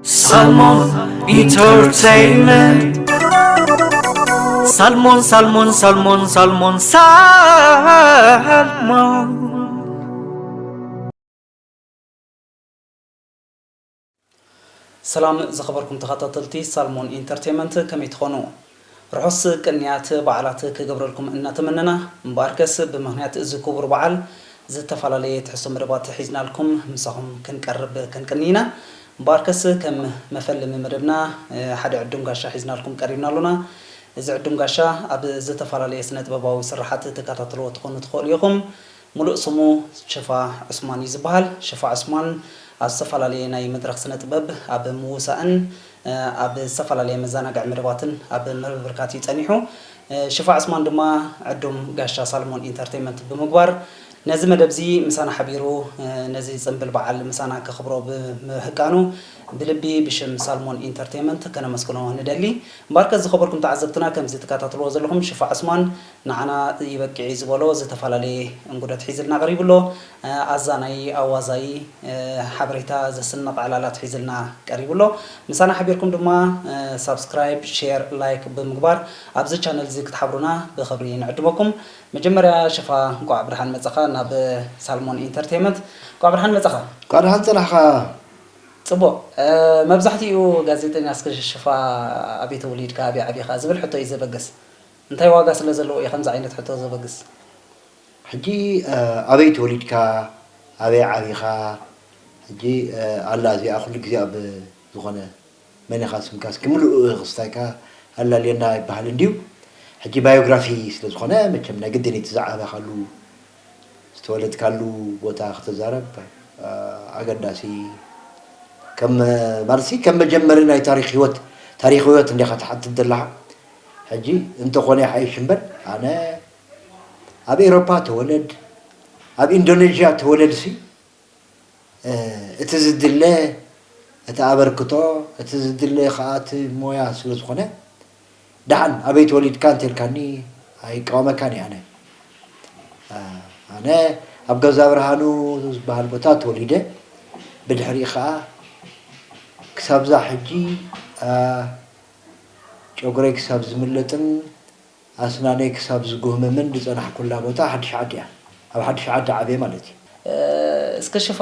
ሳልሞን ኢንተርቴይንመንት። ሳልሞን፣ ሳልሞን፣ ሳልሞን፣ ሳልሞን፣ ሳልሞን። ሰላም ዝኸበርኩም ተኸታተልቲ ሳልሞን ኢንተርቴይንመንት፣ ከመይ ትኾኑ? ርሑስ ቅንያት በዓላት ክገብረልኩም እናተመነና፣ እምበኣርከስ ብምኽንያት እዚ ክቡር በዓል ዝተፈላለየ ትሕዝቶ መደባት ሒዝናልኩም ምሳኹም ክንቀርብ ክንቅኒ ኢና። እምበኣርከስ ከም መፈለሚ መደብና፣ እ፣ ሓደ ዕዱም ጋሻ ሒዝናልኩም ቀሪብና ኣሎና። እዚ ዕዱም ጋሻ ኣብ ዝተፈላለየ ስነ ጥበባዊ ስርሓት ትከታተልዎ ትኾኑ ትኽእሉ ኢኹም። ሙሉእ ስሙ ሽፋ ዑስማን እዩ ዝበሃል። ሽፋ ዑስማን ኣብ ዝተፈላለየ ናይ መድረኽ ስነ ጥበብ ኣብ ምውሳእን፣ እ፣ ኣብ ዝተፈላለየ መዘናግዒ መደባትን ኣብ ምርብርካት እዩ ጸኒሑ። እ፣ ሽፋ ዑስማን ድማ ዕዱም ጋሻ ሳልሞን ኢንተርቴይንመንት ብምግባር ነዚ መደብዚ ምሳና ሓቢሩ፣ እ፣ ነዚ ጽምብል በዓል ምሳና ከኽብሮ ብምህቃኑ ብልቢ ብሽም ሳልሞን ኢንተርቴይንመንት ከነመስግኖ ንደሊ። እምበኣርከ ዝኸበርኩም ተዓዘብትና፣ ከምዚ ትከታተልዎ ዘለኹም ሽፋ ዑስማን ንዓና ይበቅዕ እዩ ዝበሎ ዝተፈላለየ እንጉዶት ሒዝልና ቀሪቡ ኣሎ። እ፣ ኣዛናይ፣ ኣዋዛይ፣ እ፣ ሓበሬታ ዘስንቕ ዕላላት ሒዝልና ቀሪቡ ኣሎ። ምሳና ሓቢርኩም ድማ፣ እ፣ ሳብስክራይብ፣ ሼር፣ ላይክ ብምግባር ኣብዚ ቻነል እዚ ክትሓብሩና ብኽብሪ ንዕድመኩም። መጀመርያ ሽፋ እንቋዕ ብድሓን መጻኻ ናብ ሳልሞን ኢንተርቴይንመንት። እንቋዕ ብድሓን መጻኻ። እንቋዕ ደሓን ጸናሕካ። ጽቡቕ። እ፣ መብዛሕትኡ ጋዜጠኛ እስኪ ሽፋ ኣበይ ተወሊድካ፣ ኣበይ ዓቢኻ ዝብል ሕቶ እዩ ዘበግስ። እንታይ ዋጋ ስለ ዘለዎ እዩ ከምዚ ዓይነት ሕቶ ዘበግስ? ሕጂ፣ እ፣ ኣበይ ተወሊድካ፣ ኣበይ ዓቢኻ? ሕጂ፣ እ፣ ኣላ እዚኣ ኩሉ ግዜ ኣብ ዝኾነ መን ኢኻ ስምካ እስኪ ምሉእ ክስታይካ ኣላልየና ይበሃል እንድዩ። ሕጂ ባዮግራፊ ስለ ዝኾነ መቸም ናይ ግድን እቲ ዝዓበኻሉ ዝተወለድካሉ ቦታ ክተዛረብ፣ እ፣ ኣገዳሲ ከም ማለት ሲ ከም መጀመሪ ናይ ታሪኽ ህይወት፣ ታሪኽ ህይወት እንዲኻ ትሓትት ዘለኻ። ሕጂ እንተኾነ ይሓይሽ እምበር ኣነ ኣብ ኤሮፓ ተወለድ፣ ኣብ ኢንዶኔዥያ ተወለድ ሲ፣ እ፣ እቲ ዝድለ፣ እቲ ኣበርክቶ፣ እቲ ዝድለ ከኣ እቲ ሞያ ስለ ዝኾነ፣ ደሓን ኣበይ ተወሊድካ እንተልካኒ ኣይቃወመካን እየ ኣነ። እ፣ ኣነ ኣብ ገዛ ብርሃኑ ዝበሃል ቦታ ተወሊደ። ብድሕሪኡ ከኣ ክሳብዛ ሕጂ፣ እ፣ ጨጉረይ ክሳብ ዝምለጥን ኣስናነይ ክሳብ ዝጉህምምን ዝጸናሕኩላ ቦታ ሓድሽ ዓዲ እያ። ኣብ ሓድሽ ዓዲ ዓብየ ማለት እዩ። እ፣ እስከ ሽፋ፣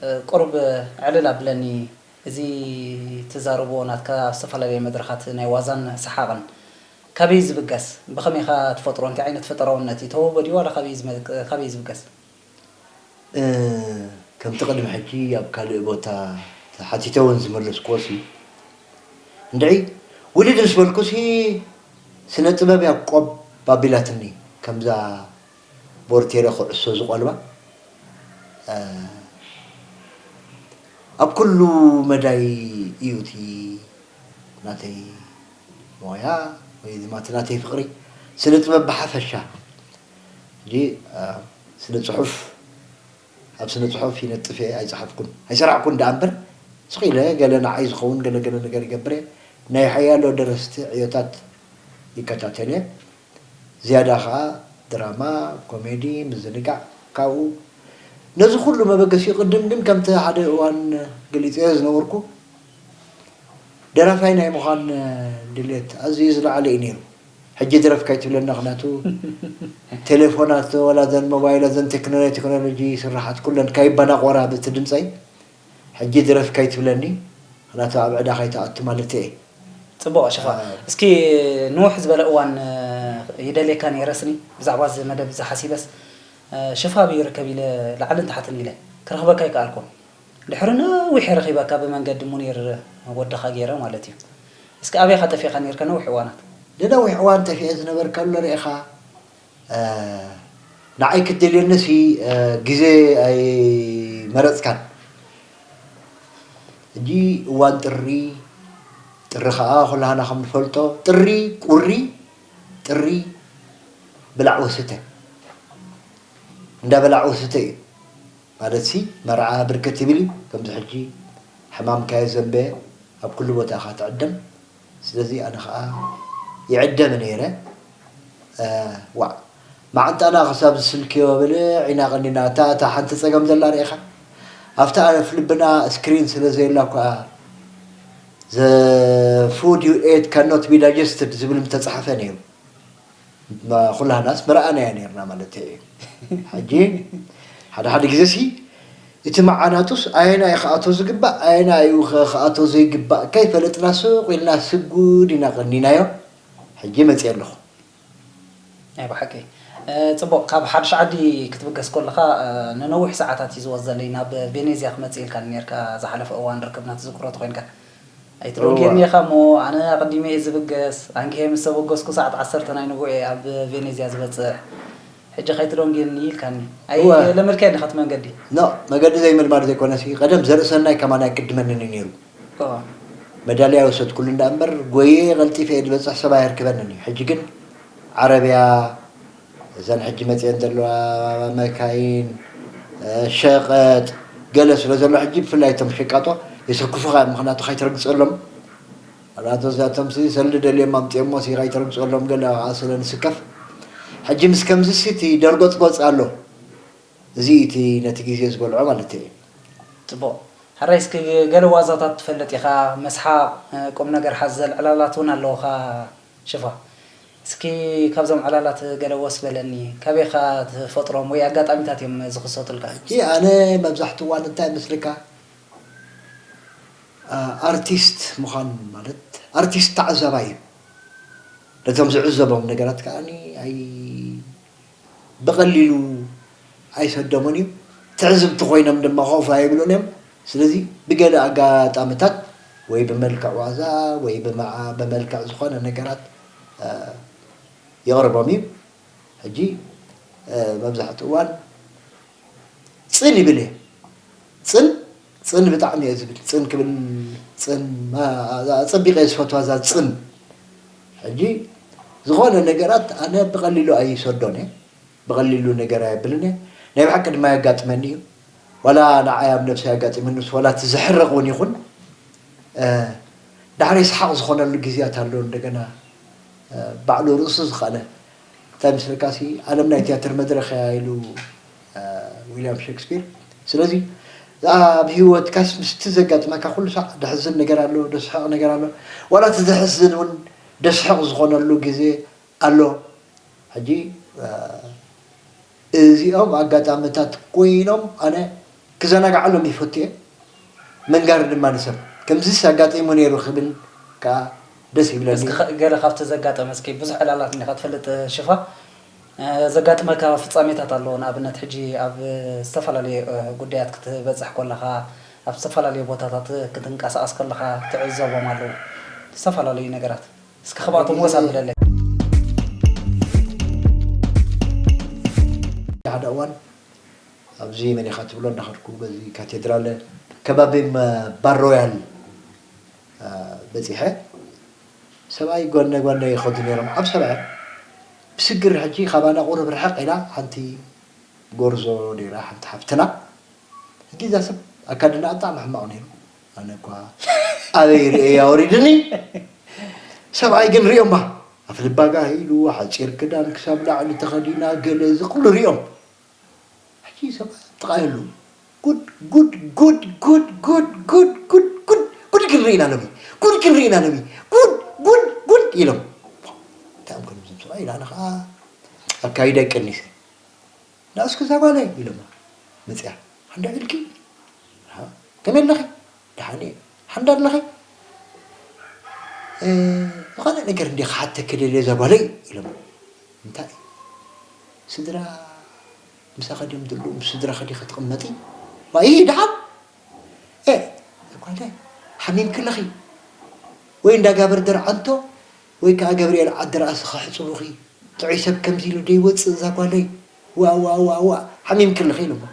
እ፣ ቁሩብ ዕልል ኣብለኒ። እዚ ትዛረቦ ናትካ ኣብ ዝተፈላለየ መድረኻት ናይ ዋዛን ሰሓቕን ካበይ ዝብገስ? ብኸመይ ኢኻ ትፈጥሮ? እንታይ ዓይነት ፈጠራውነት እዩ? ተውህቦ ድዩ ዋላ ካበይ ዝመ-፣ ካበይ ዝብገስ? እ፣ ከምቲ ቅድሚ ሕጂ ኣብ ካልእ ቦታ ተሓቲተ እውን ዝመለስክዎ ሲ፣ እንድዒ ውልድ ምስ በልኩ ሲ፣ ስነ ጥበብ እያ ቆብ ኣቢላትኒ፣ ከምዛ ቦርቴረ ኩዕሶ ዝቆልባ። እ፣ ኣብ ኩሉ መዳይ እዩ እቲ ናተይ ሞያ ወይ ድማ እቲ ናተይ ፍቕሪ ስነ ጥበብ ብሓፈሻ። ሕጂ፣ እ፣ ስነ ጽሑፍ፣ ኣብ ስነ ጽሑፍ ይነጥፍ እየ፣ ኣይጸሓፍኩን፣ ኣይሰራሕኩን ደኣ እምበር፣ ስቕ ኢለ ገለ ንዓይ ዝኸውን ገለ ገለ ነገር ይገብር እየ። ናይ ሓያሎ ደረስቲ ዕዮታት ይከታተል እየ። ዝያዳ ኸኣ ድራማ፣ ኮሜዲ፣ ምዝንጋዕ፣ ካብኡ ነዚ ኩሉ መበገሲኡ። ቅድም ግን ከምቲ ሓደ እዋን ገሊጸዮ ዝነበርኩ፣ ደራፋይ ናይ ምዃን ድሌት ኣዝዩ ዝለዓለ እዩ ነይሩ። ሕጂ ድረፍ ከይትብለኒ፣ ምኽንያቱ ቴሌፎናት ወላ ዘን ሞባይላት ዘን ቴክኖ-፣ ናይ ቴክኖሎጂ ስራሓት ኩለን ካይበናቆራ በቲ ድምፀይ፣ ሕጂ ድረፍ ከይትብለኒ፣ ምኽንያቱ ኣብ ዕዳ ከይትኣቱ ማለት እየ። ጽቡቕ ሽፋ። ኣዎ። እስኪ ንውሕ ዝበለ እዋን፣ እ፣ ይደልየካ ነይረ ስኒ፣ ብዛዕባ እዚ መደብ እዚ ሓሲበስ፣ እ፣ ሽፋ ኣበይ ይርከብ ኢለ ላዕልን ታሕትን ኢለ ክረኽበካ ኣይከኣልኩን። ድሕሪ ነዊሕ ረኺበካ ብመንገዲ ሙኒር ወድኻ ገይረ ማለት እዩ። እስኪ ኣበይ ኢኻ ጠፊእካ ነይርካ ነዊሕ እዋናት? ንነዊሕ እዋን ጠፊኤ ዝነበርካሉ ርኢኻ፣ እ፣ ንዓይ ክትደልየኒሲ፣ እ፣ ግዜ ኣይመረጽካን። ሕጂ እዋን ጥሪ፣ ጥሪ ኸኣ ኩላህና ከም ንፈልጦ፣ ጥሪ፣ ቁሪ፣ ጥሪ ብላዕ ወስተ፣ እንዳ በላዕ ወስተ እዩ። ማለትሲ መርዓ ብርክት ይብል እዩ። ከምዚ ሕጂ ሕማም ካየ ዘንበየ ኣብ ኩሉ ቦታ ኢኻ ትዕደም። ስለዚ ኣነ ኸኣ ይዕደም ነይረ። እ፣ ዋዕ፣ መዓንጣና ክሳብ ዝስልክዮ ብልዕ ኢና ቀኒና። እታ፣ እታ ሓንቲ ጸገም ዘላ ርኢኻ? ኣብታ ኣፍ ልብና ስክሪን ስለ ዘየላ እኳ The food you ate cannot be digested ዝብል ምተጻሕፈ ነይሩ። ኩላህናስ ምረኣናያ ነርና ማለት እዩ። ሕጂ ሓደ ሓደ ግዜ ሲ እቲ መዓናጡስ ኣየናይ ክኣቶ ዝግባእ ኣየናይ ክኣቶ ዘይግባእ ከይፈለጥና ስቕ ኢልና ስጉድ ኢና ቀኒናዮ። ሕጂ መፅእ ኣለኹ። ናይ ብሓቂ ጽቡቕ። ካብ ሓድሽ ዓዲ ክትብገስ ከለኻ ንነዊሕ ሰዓታት እዩ ዝወስደለይ። ናብ ቬኔዝያ ክመጽእ ኢልካ ነርካ ዝሓለፈ እዋን ርክብና ትዝክሮ ተኾይንካ። ኣይትደንግየኒ ኢኻ እሞ ኣነ ኣቐዲመ እየ ዝብገስ። ኣንጊሀ ምስ ተበገስኩ ሰዓት ዓሰርተ ናይ ንግሆ እየ ኣብ ቬኔዝያ ዝበጽሕ። ሕጂ ከይትደንግየኒ ኢልካኒ። ኣይለመድካዮን ኢኻ እቲ መንገዲ። No፣ መገዲ ዘይምልማድ ዘይኮነሲ ቀደም ዘርእሰናይ ከማን ኣይቅድመንን እዩ ነይሩ። መዳልያ ይወሰድኩሉ እንዳእምበር ጎየ ቀልጢፈ እየ ዝበፅሕ ሰብ ኣየርክበንን እዩ። ሕጂ ግን ዓረብያ እዘን ሕጂ መፅአን ዘለዋ መካይን ሸቐጥ ገለ ስለ ዘሎ ሕጂ ብፍላይ እቶም ሸቃጦ የሰክፉኻ እዮም። ምክንያቱ ከይትረግፀሎም ኣላቶ እዚኣቶም ሲ ሰልዲ ደልዮም ኣምፅኦሞ ሲ ከይትረግፀሎም ገለ ከዓ ስለ ንስከፍ ሕጂ ምስ ከምዚ ሲ እቲ ደርጎፅጎፅ ኣሎ። እዚ እቲ ነቲ ግዜ ዝበልዖ ማለት እዩ። ፅቡቕ። ሕራይ እስኪ ገለ ዋዛታት ትፈልጥ ኢኻ፣ መስሓቕ፣ ቁም ነገር ሓዘል ዕላላት እውን ኣለውኻ ሽፋ። እስኪ ካብዞም ዕላላት ገለ ወስ በለኒ፣ ካበይ ኢኻ ትፈጥሮም ወይ ኣጋጣሚታት እዮም ዝኽሰቱልካ? ሕጂ ኣነ መብዛሕትኡ እዋን እንታይ ይመስለካ ኣርቲስት ምዃን ማለት ኣርቲስት ተዓዛባይ እዩ። ነቶም ዝዕዘቦም ነገራት ከዓ ኣይ ብቐሊሉ ኣይሰደሙን እዩ። ትዕዝብቲ ኮይኖም ድማ ኮፍ ኣይብሉን እዮም። ስለዚ ብገለ ኣጋጣምታት ወይ ብመልክዕ ዋዛ ወይ ብመዓ- ብመልክዕ ዝኾነ ነገራት የቕርቦም እዩ። ሕጂ መብዛሕትኡ እዋን ፅን ይብል እየ። ፅን ፅን ብጣዕሚ እየ ዝብል። ፅን ክብል ፅን ኣፀቢቀ እየ ዝፈትዋ እዛ ፅን። ሕጂ ዝኾነ ነገራት ኣነ ብቐሊሉ ኣይሰዶን እየ። ብቐሊሉ ነገር ኣየብልን እየ። ናይ ብሓቂ ድማ የጋጥመኒ እዩ። ዋላ ንዓይ ኣብ ነብሰይ ኣጋጢሙንስ ዋላ እቲ ዝሕረቕ እውን ይኹን ዳሕሪ ሰሓቕ ዝኾነሉ ግዜያት ኣሎ። እንደገና ባዕሉ ርእሱ ዝኸኣለ እንታይ ምስልካ ሲ ዓለም ናይ ትያትር መድረኽ እያ ኢሉ ዊልያም ሸክስፒር። ስለዚ ኣብ ህይወትካስ ምስቲ ዘጋጥመካ ኩሉ ሳዕ ደሕዝን ነገር ኣሎ፣ ደስሕቕ ነገር ኣሎ። ዋላ እቲ ዘሕዝን እውን ደስሕቕ ዝኾነሉ ግዜ ኣሎ። ሕጂ እዚኦም ኣጋጣምታት ኮይኖም ኣነ ክዘናግዓሎም ይፈቱ እየ። ምንጋር ድማ ንሰብ ከምዚስ ኣጋጢሙ ነይሩ ክብል ከዓ ደስ ይብለኒ። እስኪ ገለ ካብቲ ዘጋጠመ እስኪ ብዙሕ ዕላላት እኒኻ ትፈልጥ ሽፋ ዘጋጥመካ ፍጻሜታት ኣለዎ። ንኣብነት ሕጂ ኣብ ዝተፈላለዩ ጉዳያት ክትበፅሕ ከለኻ ኣብ ዝተፈላለዩ ቦታታት ክትንቀሳቐስ ከለኻ ትዕዘቦም ኣለዉ ዝተፈላለዩ ነገራት። እስኪ ካብኣቶም ወስ ኣብለለይ። ሓደ እዋን ኣብዚ መን ኢኻ ትብሎ እንዳኸድኩ በዚ ካቴድራል ከባቢ ባር ሮያል በፂሐ ሰብኣይ ጎነ ጎነ ይኸዱ ነይሮም ዓብ ሰብኣይ ብስግር ሕጂ ካባና ቁርብ ርሕቕ ኢላ ሓንቲ ጎርዞ ነይራ ሓንቲ ሓፍትና ሕጂ እዛ ሰብ ኣካድና ብጣዕሚ ሕማቕ ነይሩ ኣነ እኳ ኣበይ ርእየ ኣውሪድኒ ሰብኣይ ግን ሪኦማ ኣፍልባጋ ኢሉ ሓፂር ክዳን ክሳብ ላዕሊ ተኸዲና ገለ እዚ ኩሉ ሪኦም ሕጂ ሰብኣይ ጥቓየሉ ጉድ ጉድ ጉድ ጉድ ጉድ ጉድ ጉድ ጉድ ጉድ ክንርኢ ኢና ሎሚ ጉድ ክንርኢ ኢና ሎሚ ጉድ ጉድ ጉድ ኢሎም እንታይ እዮም ከ ዝብሉ ኢላ ኣነ ከዓ ኣካይደ ቀኒሰ ንእስኪ እዛ ጓለይ ኢሎማ መፅያ ሓንዳ ኢልኪ ከመይ ኣለኺ ደሓን እየ ሓንዳ ኣለኺ ዝኾነ ነገር እንዲ ክሓተኪ ደልየ እዛ ጓለይ ኢሎማ እንታይ ስድራ ምሳኺ ድዮም ዘለዉ ምስ ስድራኺ ዲኺ ትቕመጢ ዋይ ደሓን ጓለ ሓሚምኪ ኣለኺ ወይ እንዳ ጋብር ደርዓንቶ ወይ ከዓ ገብርኤል ዓዲ ረኣሲ ከሕፅቡኺ ጥዑይ ሰብ ከምዚ ኢሉ ደይወፅእ እዛ ጓለይ ዋዋዋዋ ሓሚምኪ ኣለኺ ኢሎሞ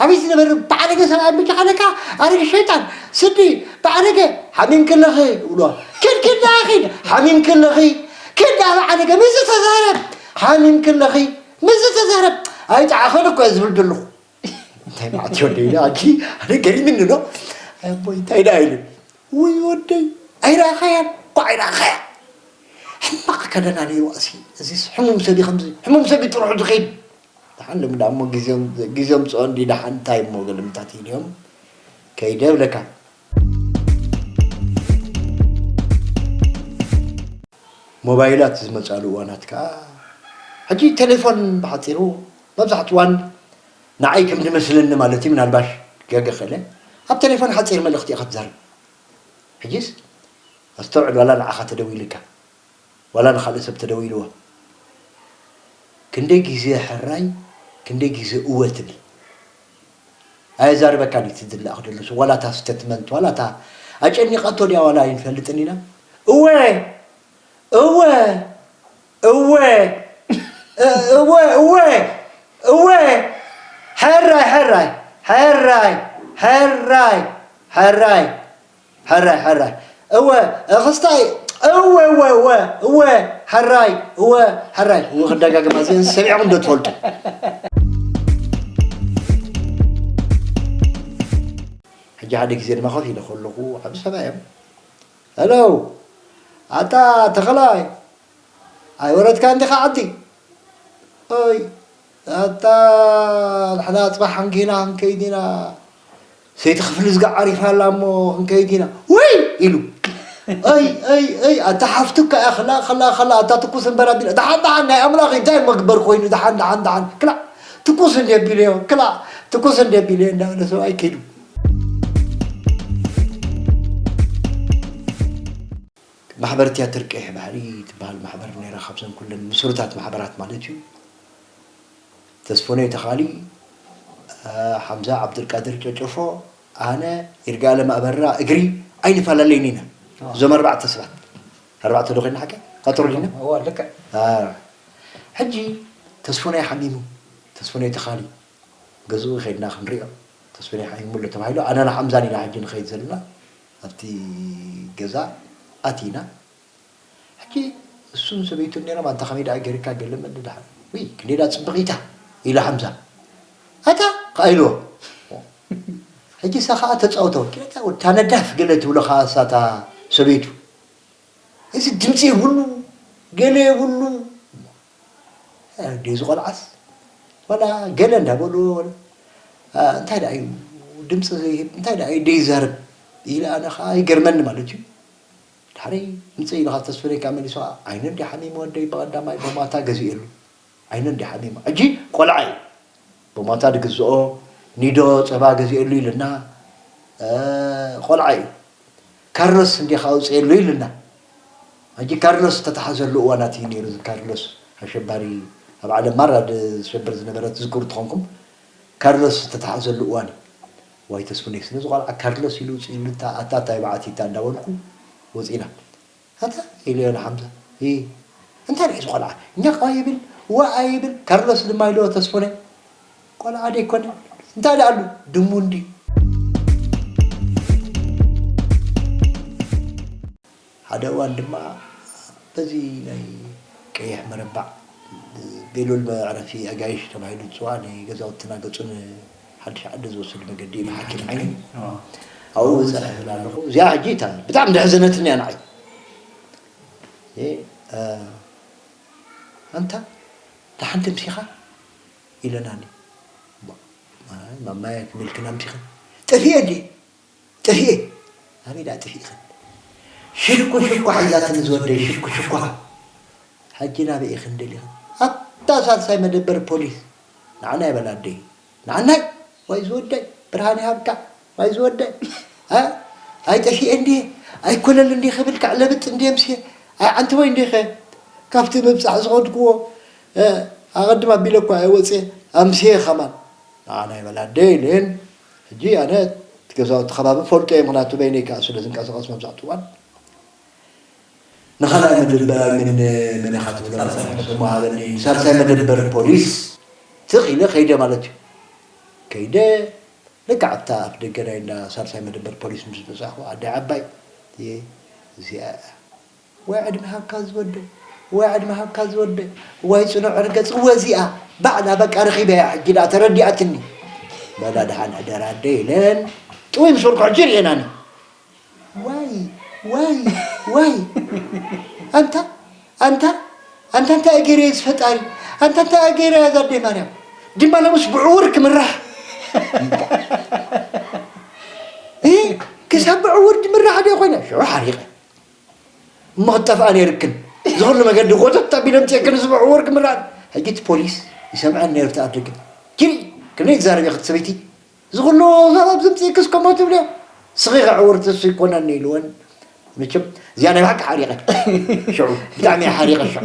ኣበይ ዝነበረ በዓረገ ሰብኣይ ብጃ ኣለካ ኣረገ ሸይጣን ስዲ በዓረገ ሓሚምኪ ኣለኺ ይብልዋ ኪድ ኪድ ደኣ ኪድ ሓሚምኪ ኣለኺ ኪድ ደኣ በዓረገ ምዚ ተዛረብ ሓሚምኪ ኣለኺ ምዚ ተዛረብ ኣይጠዓኸን እኮ እየ ዝብል ዘለኹ እንታይ ማለት ወደይ ኣጂ ኣነ ገሪምኒ ዶ ኣቦይ እንታይ ደኣ ኢሉ ውይ ወደይ ኣይረኣኻያን እኳ ኣይረኣኻያ ሕማቕ ከደና ነይሩ ኣሲ እዚስ ሕሙም ሰብ ከምዚ ሕሙም ሰብ ጥርሑ ዝኸይድ ደሓን ልምዳ እሞ ግዜ ምፅኦ እንዲ ደሓን እንታይ እሞ ገለምታት ኢልዮም ከይደ ብለካ ሞባይላት ዝመጻሉ እዋናት ከኣ፣ ሕጂ ቴሌፎን ብሓጺሩ መብዛሕትኡ እዋን ንዓይ ከም ዝመስለኒ ማለት እዩ፣ ምናልባሽ ገገ ክእለ፣ ኣብ ቴሌፎን ሓጺር መልእኽቲ ኢኻ ትዛረብ። ሕጂስ ኣስተውዕል፣ ዋላ ንዓኻ ተደዊልካ፣ ዋላ ንኻልእ ሰብ ተደዊልዋ፣ ክንደይ ግዜ ሕራይ፣ ክንደይ ግዜ እወ ትብል። ኣየዛርበካን እዩ እቲ ዝላኣኽ ዘሎ ሰብ። ዋላ እታ ስተትመንት፣ ዋላ እታ ኣጨኒቓቶ ድያ ዋላ ኣይንፈልጥን ኢና። እወ፣ እወ፣ እወ፣ እ-፣ እወ፣ እወ፣ እወ፣ ሕራይ፣ ሕራይ፣ ሕራይ፣ ሕራይ፣ ሕራይ። ሕራይ፣ ሕራይ። እወ፣ እ፣ ክስታይ። እወ፣ እወ፣ እወ፣ እወ፣ ሕራይ፣ እወ፣ ሕራይ። እወ፣ ክደጋግማ እዚአን ሰሚዕኩም ዶ ትፈልጡ? ሕጂ ሓደ ግዜ ድማ ኮፍ ኢለ ከለኹ፣ ዓቢ ሰብኣይ እዮም። ሄሎ፣ ኣታ ተኸላይ፣ ኣይወረድካን ዲኻ ዓዲ? ኦይ፣ ኣታ ንሕና ጽባሕ ኣንጊህና ክንከይድ ኢና። ሰይቲ ክፍሊ ዝገ ዓሪፋ ኣላ እሞ ክንከይድ ኢና። ወይ! ኢሉ። ኣይ፣ ኣይ፣ ኣይ፣ ኣታ ሓፍትካ እያ፣ ክላ፣ ክላ፣ ክላ፣ ኣታ ትኩስ እምበር ኣቢላ። ደሓን፣ ደሓን፣ ናይ ኣምላኽ እንታይ እሞ ግበር ኮይኑ፣ ደሓን፣ ደሓን፣ ደሓን። ክላእ፣ ትኩስ እንድየ ኣቢለዮ፣ ክላእ፣ ትኩስ እንድየ ኣቢለዮ እንዳበለ ሰብኣይ ከይዱ። ማሕበር ትያትር ቀይሕ ባሕሪ ትበሃል ማሕበር ነይራ፣ ካብዘን ኩለን ምስሩታት ማሕበራት ማለት እዩ። ተስፎነይ ተኻሊ፣ አ፣ ሓምዛ ዓብዱልቃድር ጨጨፎ፣ ኣነ፣ ይርጋለም ኣበራ እግሪ ኣይንፈላለይን ኢና። ኣዎ። እዞም ኣርባዕተ ሰባት። ኣርባዕተ ዶ ኮይና ሓቀ? ቀጥሩ ዲና? እዎ፣ ልክዕ። አ፣ ሕጂ ተስፎነይ ሓሚሙ፣ ተስፎነይ ተኻሊ። ገዝኡ ከይድና ክንሪኦ፣ ተስፈኔ ሓሚሙ ኣሎ ተባሂሉ፣ ኣነን ሓምዛን ኢና ሕጂ ንኸይድ ዘለና። ኣብቲ ገዛ ኣቲና። ሕጂ እሱን ሰበይቱን ነይሮም፣ "ኣንታ ከመይ ደኣ ገይርካ?" ገለ መለ ደሓን። "ውይ፣ ክንደይ ደኣ ጽብቕ ኢታ?" ኢሉ ሓምዛ። "ኣታ!" ከኣ ኢልዎ። ሕጂ እሳ ከኣ ተጻውቶ። "ኪዳ እታ ነዳፍ" ገለ ትብሎ ከኣ እሳ እታ ሰበይቱ። እዚ ድምጺ የብሉ፣ ገለ የብሉ። ኣደይ እዚ ቆልዓስ ዋላ ገለ እንዳበሉ፣ አ፣ እንታይ ደኣ እዩ ድምፂ ዘይህብ፣ እንታይ ደኣ እዩ ደይዛረብ ኢለ ኣነ ኸዓ ይገርመኒ ማለት እዩ። ድሕሪ ምፅእ ኢሉ ካብ ተስፈለይ ከዓ መሊሱ ኸዓ ዓይኑ እንዲ ሓሚሙ ወደይ ብቐዳማይ ቦማታ ገዚኤሉ። ዓይኑ እንዲ ሓሚሙ። ሕጂ ቆልዓ እዩ። ቦማታ ድግዝኦ፣ ኒዶ ጸባ ገዚኤሉ ኢልና፣ እ፣ ቆልዓ እዩ። ካርሎስ እንዲኻ ኣውፅኤሉ ኢልና። ሕጂ ካርሎስ ዝተተሓዘሉ እዋናት እዩ ነይሩ። እዚ ካርሎስ ኣሸባሪ ኣብ ዓለም ማራ ዝሸብር ዝነበረ ትዝክሩ ትኾንኩም፣ ካርሎስ ዝተተሓዘሉ እዋን እዩ። ዋይ ተስፉነይ፣ ስለዚ ቆልዓ ካርሎስ ኢሉ ውፅእ ኢሉ፣ እታ ኣታ እንታይ በዓቲታ እንዳበልኩ ወፂና። ኣታ ኢለዮ ንሓምዛ፣ "ኢ፣ እንታይ ደኣ እዚ ቆልዓ? ኛቕ ኣይብል፣ ዋእ ኣይብል፣ ካርሎስ ድማ ኢለዮ ተስፉነይ። ቆልዓ ደይኮነ፣ እንታይ ደኣ ኣሉ? ድሙ እንድዩ?" ሓደ እዋን ድማ በዚ ናይ ቀይሕ መረባዕ ቤሉል መዕረፊ ኣጋይሽ ተባሂሉ ዝፅዋዕ ናይ ገዛውትና ገፁን ሓድሽ ዓዲ ዝወስድ መገዲ እዩ፣ ብሓኪም ዓይኒ። ኣዎ። ኣብኡ በፃሕ ይብል ኣለኹ። እዚኣ ሕጂ እታ ብጣዕሚ ዘሕዘነትኒ እያ ንዓይ። እ፣ እ፣ ኣንታ ደሓን ተምሲኻ ኢለናኒ። ማ-፣ ማማየ ክምልክን ኣምሲኽን። ጠፊኤ እንዴ? ጠፊኤ? ኣበይ ደኣ ጠፊእኽን? ሽኩ ሽኳ ሒዛትኒ ዝወደይ፣ ሽኩ ሽኳ። ሕጂ ናበይ ኢኽን ደሊኽን? ኣብታ ሳልሳይ መደበር ፖሊስ። ንዓናይ በላ ኣደይ። ንዓናይ? ዋይ ዝወደይ፣ ብርሃን ይሃብካ። ዋይ ዝወደይ። እ? ኣይጠፊኤ እንዴ? ኣይኮለል እንዴ ክብል ከዕለብጥ እንዴ ምሴ? ኣይ ዓንተወይ እንዴ ኸ? ካብቲ ምብጻሕ ዝኸድክዎ፣ እ፣ ኣቐድም ኣቢለ እኳ እየ ወፅየ፣ ኣምስየ ከማን። ንዓናይ በላ ኣደይ ኢለን። ሕጂ ኣነ እቲ ገዛውቲ ከባቢ ፈልጦ እየ፣ ምኽንያቱ በይነይ ከኣ ስለ ዝንቀሳቐስ መብዛሕትኡ እዋን። ንኻልኣይ መደበር ምን፣ ምን ኢኻ ትብሎ? መሃበኒ፣ ሳልሳይ መደበር ፖሊስ ትኽ ኢለ ከይደ ማለት እዩ። ከይደ ልክዕ ኣብታ ኣፍ ደገ ናይ እንዳ ሳልሳይ መደበር ፖሊስ ምስ በጻሕኩ፣ ኣደይ ዓባይ፣ እየ፣ እዚኣ እያ። ዋይ ዕድመ ሃብካ ዝወደይ፣ ዋይ ዕድመ ሃብካ ዝወደይ፣ ዋይ ጽኑዕ ርገጽ፣ እወ እዚኣ ባዕላ በቃ ረኺበያ ሕጂ ደኣ ተረዲኣትኒ። በላ ደሓን ሕደራ ኣደ ኢለን ጥውይ ምስ በልኩ ሕጂ ርእየናኒ። ዋይ፣ ዋይ፣ ዋይ። ኣንታ፣ ኣንታ፣ ኣንታ እንታይ ገይረ እዚ ፈጣሪ? ኣንታ እንታይ ገይረ እዛ ኣደይ ማርያም? ድማ ሎምስ ብዕውር ክምራሕ። እ፣ ክሳብ ብዕውር ድምራሕ ድየ ኮይነ? ሽዑ ሓሪቐ። እሞ ክትጠፍኣ ነይርክን። እዚ ኩሉ መገዲ ጎተት ኣቢለ ምፅኤ ክንስምዕ ወርቂ ምርኣን። ሕጂ እቲ ፖሊስ ይሰምዐን ነይሩ እቲ ኣፍ ደገ። ኪዲ፣ ክንደይ ትዛረቢ ኢኺ እቲ ሰበይቲ? እዚ ኩሉ ዛባ ዘምፅእክስ ከምኡ ትብልዮ? ስኺ ከዕውርቲ እሱ ይኮነኒ ኢልወን። መቸም እዚኣ ናይ ብሓቂ ሓሪቐ። ሽዑ፣ ብጣዕሚ እየ ሓሪቐ ሽዑ።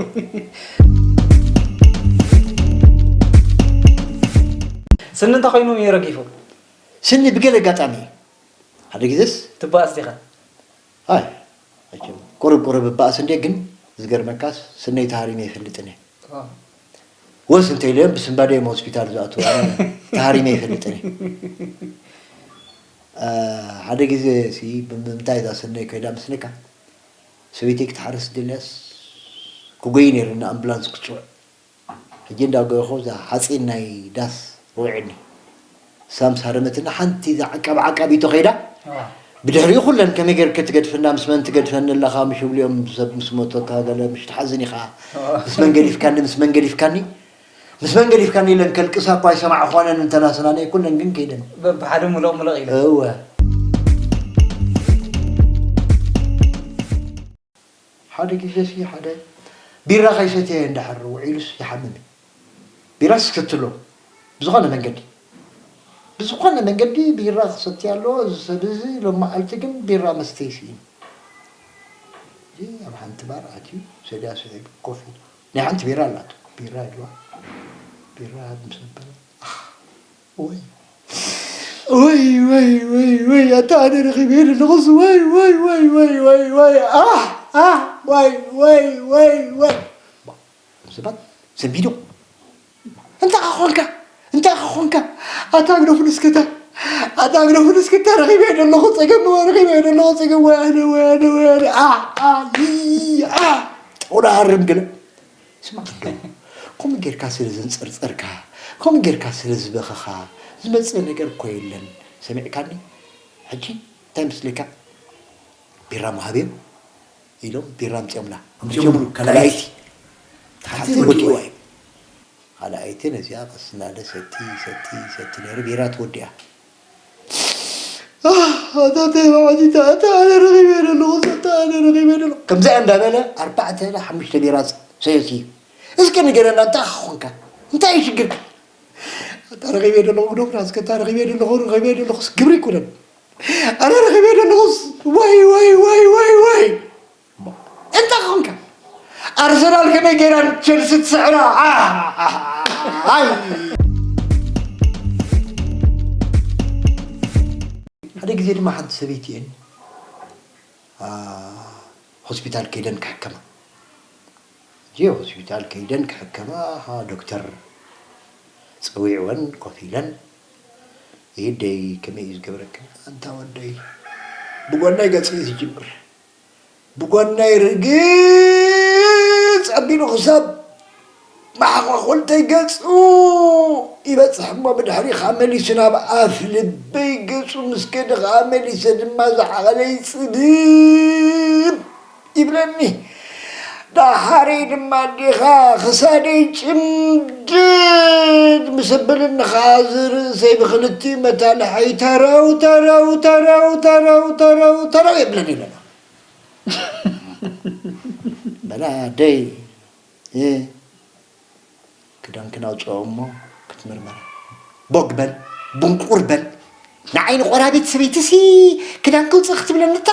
ስኒ እንታይ ኮይኑ እዩ ረጊፉ? ስኒ ብገለ ኣጋጣሚ። ሓደ ግዜስ ትበኣስ ዲኻ? ኣይ፣ መቸም ቁሩብ ቁሩብ እበኣስ እንዴ፣ ግን ዝገርመካስ ስነይ ተሃሪመ ይፈልጥን እየ። ኦ። ወስ እንተ ኢለዮም ብስንባደ እዮም ሆስፒታል ዝኣትዉ። ኣነ ተሃሪመ ይፈልጥን እየ። አ፣ ሓደ ግዜ ሲ ብምንታይ እዛ ስነይ ኮይዳ መስለካ? ሰበይተይ ክትሓርስ ደልያስ ክጎይ ነይሩ ንኣምቡላንስ ክጽውዕ። ሕጂ እንዳጎየኹ እዛ ሓፂን ናይ ዳስ ወቂዕኒ። ሳምስ ሃረመትና ሓንቲ እዛ ዓቃብ ዓቃቢቶ ከይዳ። አ። ብድሕሪኡ ኩለን ከመይ ጌርክ ትገድፍና፣ ምስ መን ትገድፈኒ ኣለኻ፣ ምሽ ብልኦም ሰብ ምስ ሞተካ ገለ ምሽ ትሓዝን ኢኻ። አ። ምስ መን ገዲፍካኒ፣ ምስ መን ገዲፍካኒ፣ ምስ መን ገዲፍካኒ ኢለን ከልቅሳ እኳ ኣይሰማዕኳነን እንተናስናነይ ኩለን ግን ከይደን። በብሓደ ሙለቕ ሙለቕ ኢለን። እወ። ሓደ ግዜ ሲ ሓደ ቢራ ከይሰትየ እንድሕር ውዒሉስ ይሓምም እዩ። ቢራስ ክሰቲ ኣለዎ። ብዝኾነ መንገዲ። ብዝኾነ መንገዲ ቢራ ክሰቲ ኣለዎ። እዚ ሰብ እዚ ሎመዓልቲ ግን ቢራ መስተ ይስኢኑ። እዚ ኣብ ሓንቲ ባር ኣትዩ ሰድያ ስዒቡ ኮፍ ኢሉ። ናይ ሓንቲ ቢራ ኣላቶ። ቢራ ኢልዋ። ቢራ ምስ በለ፣ ኣኽ፣ ወይ። ወይ፣ ወይ፣ ወይ፣ ወይ፣ ኣታ ኣነ ረኺበ ዘለኹስ፣ ወይ፣ ወይ፣ ወይ፣ ወይ፣ ወይ፣ ወይ፣ ኣህ፣ ኣህ፣ ወይ፣ ወይ፣ ወይ፣ ወይ። ሰባት ሰንቢዱ። እንታይ ኾንካ? እንታይ ኾንካ? ኣታ ግደፉ ንስክታ። ኣታ ግደፉ ንስክታ፣ ረኺበ ዘለኹ ጸገም፣ ረኺበ ዘለኹ ጸገም፣ ወይ ኣነ፣ ወይ ኣነ፣ ወይ ኣነ። ኣህ፣ ኣህ፣ ይ፣ ኣህ። ጣውላ ሃርም ገለ። ስማዕ እንዶ፣ ከምኡ ጌርካ ስለ ዘንጸርጸርካ፣ ከምኡ ጌርካ ስለ ዝበኸኻ፣ ዝመጽእ ነገር እኮ የለን። ሰሚዕካኒ? ሕጂ እንታይ መስለካ? ቢራ ምሃብዮም ኢሎም ቢራ ኣምጺኦምላ። ኣምጺኦምሉ፣ ካልኣይቲ። ካልኣይቲ። ሓንቲ ወዲእዋ እዩ። ካልኣይቲ ነዚኣ ቀስ እናለ ሰቲ፣ ሰቲ፣ ሰቲ ነይሩ፣ ቢራ ትወዲኣ። ኣታ ተባዕቲታ፣ ኣታ ኣነ ረኺበ ዘለኹ፣ ኣታ ኣነ ረኺበ ዘለኹ። ከምዚኣ እንዳበለ ኣርባዕተ ሓሙሽተ ቢራ ሰትዩ። እስኪ ንገረና፣ እንታይ ኾንካ? እንታይ እዩ ሽግርካ? ኣታ ረኺበ ዘለኹ፣ ግደፉና እስከ፣ ኣታ ረኺበ ዘለኹ፣ ረኺበ ዘለኹስ ግብሪ ይኩነን። ኣነ ረኺበ ዘለኹስ፣ ወይ፣ ወይ፣ ወይ፣ ወይ፣ ወይ። እንታይ ኾንካ? ኣርሰናል ከመይ ጌራ ንቸልሲ ትስዕራ? ኣህ፣ ኣህ፣ ኣይ። ሓደ ግዜ ድማ ሓንቲ ሰበይቲ እየን፣ አ፣ ሆስፒታል ከይደን ክሕከማ። ሕጂ ሆስፒታል ከይደን ክሕከማ፣ ዶክተር ጸዊዕወን ኮፍ ኢለን፣ "ይደይ ከመይ እዩ ዝገብረክን?" "ኣንታ ወደይ፣ ብጎናይ ገጽ እዩ ዝጅምር። ብጎናይ ርግጽ ኣቢሉ ክሳብ መሓዃኾልተይ ገጹ ይበጽሕ እሞ ብድሕሪ ኸኣ መሊሱ ናብ ኣፍ ልበይ ገጹ ምስ ከደ ኸኣ መሊሰ ድማ ዝዓቐለይ ጽብብ ይብለኒ። ደሓረይ ድማ ኣዴኻ ክሳደይ ጭምድድ ምስ ኣበለኒ ኸኣ ዝርእሰይ ብኽልቲኡ መታልሐይ ተረው፣ ተረው፣ ተረው፣ ተረው፣ ተረው፣ ተረው የብለኒ ኣለና። በላ ኣደይ፣ እ፣ ክዳንክን ኣውፅኦ እሞ ክትምርመራ። ቦግ በል፣ ቡንቁር በል። ንዓይ ንቆራቢት ሰበይትሲ ክዳን ክውፅእ ክትብለኒ እታ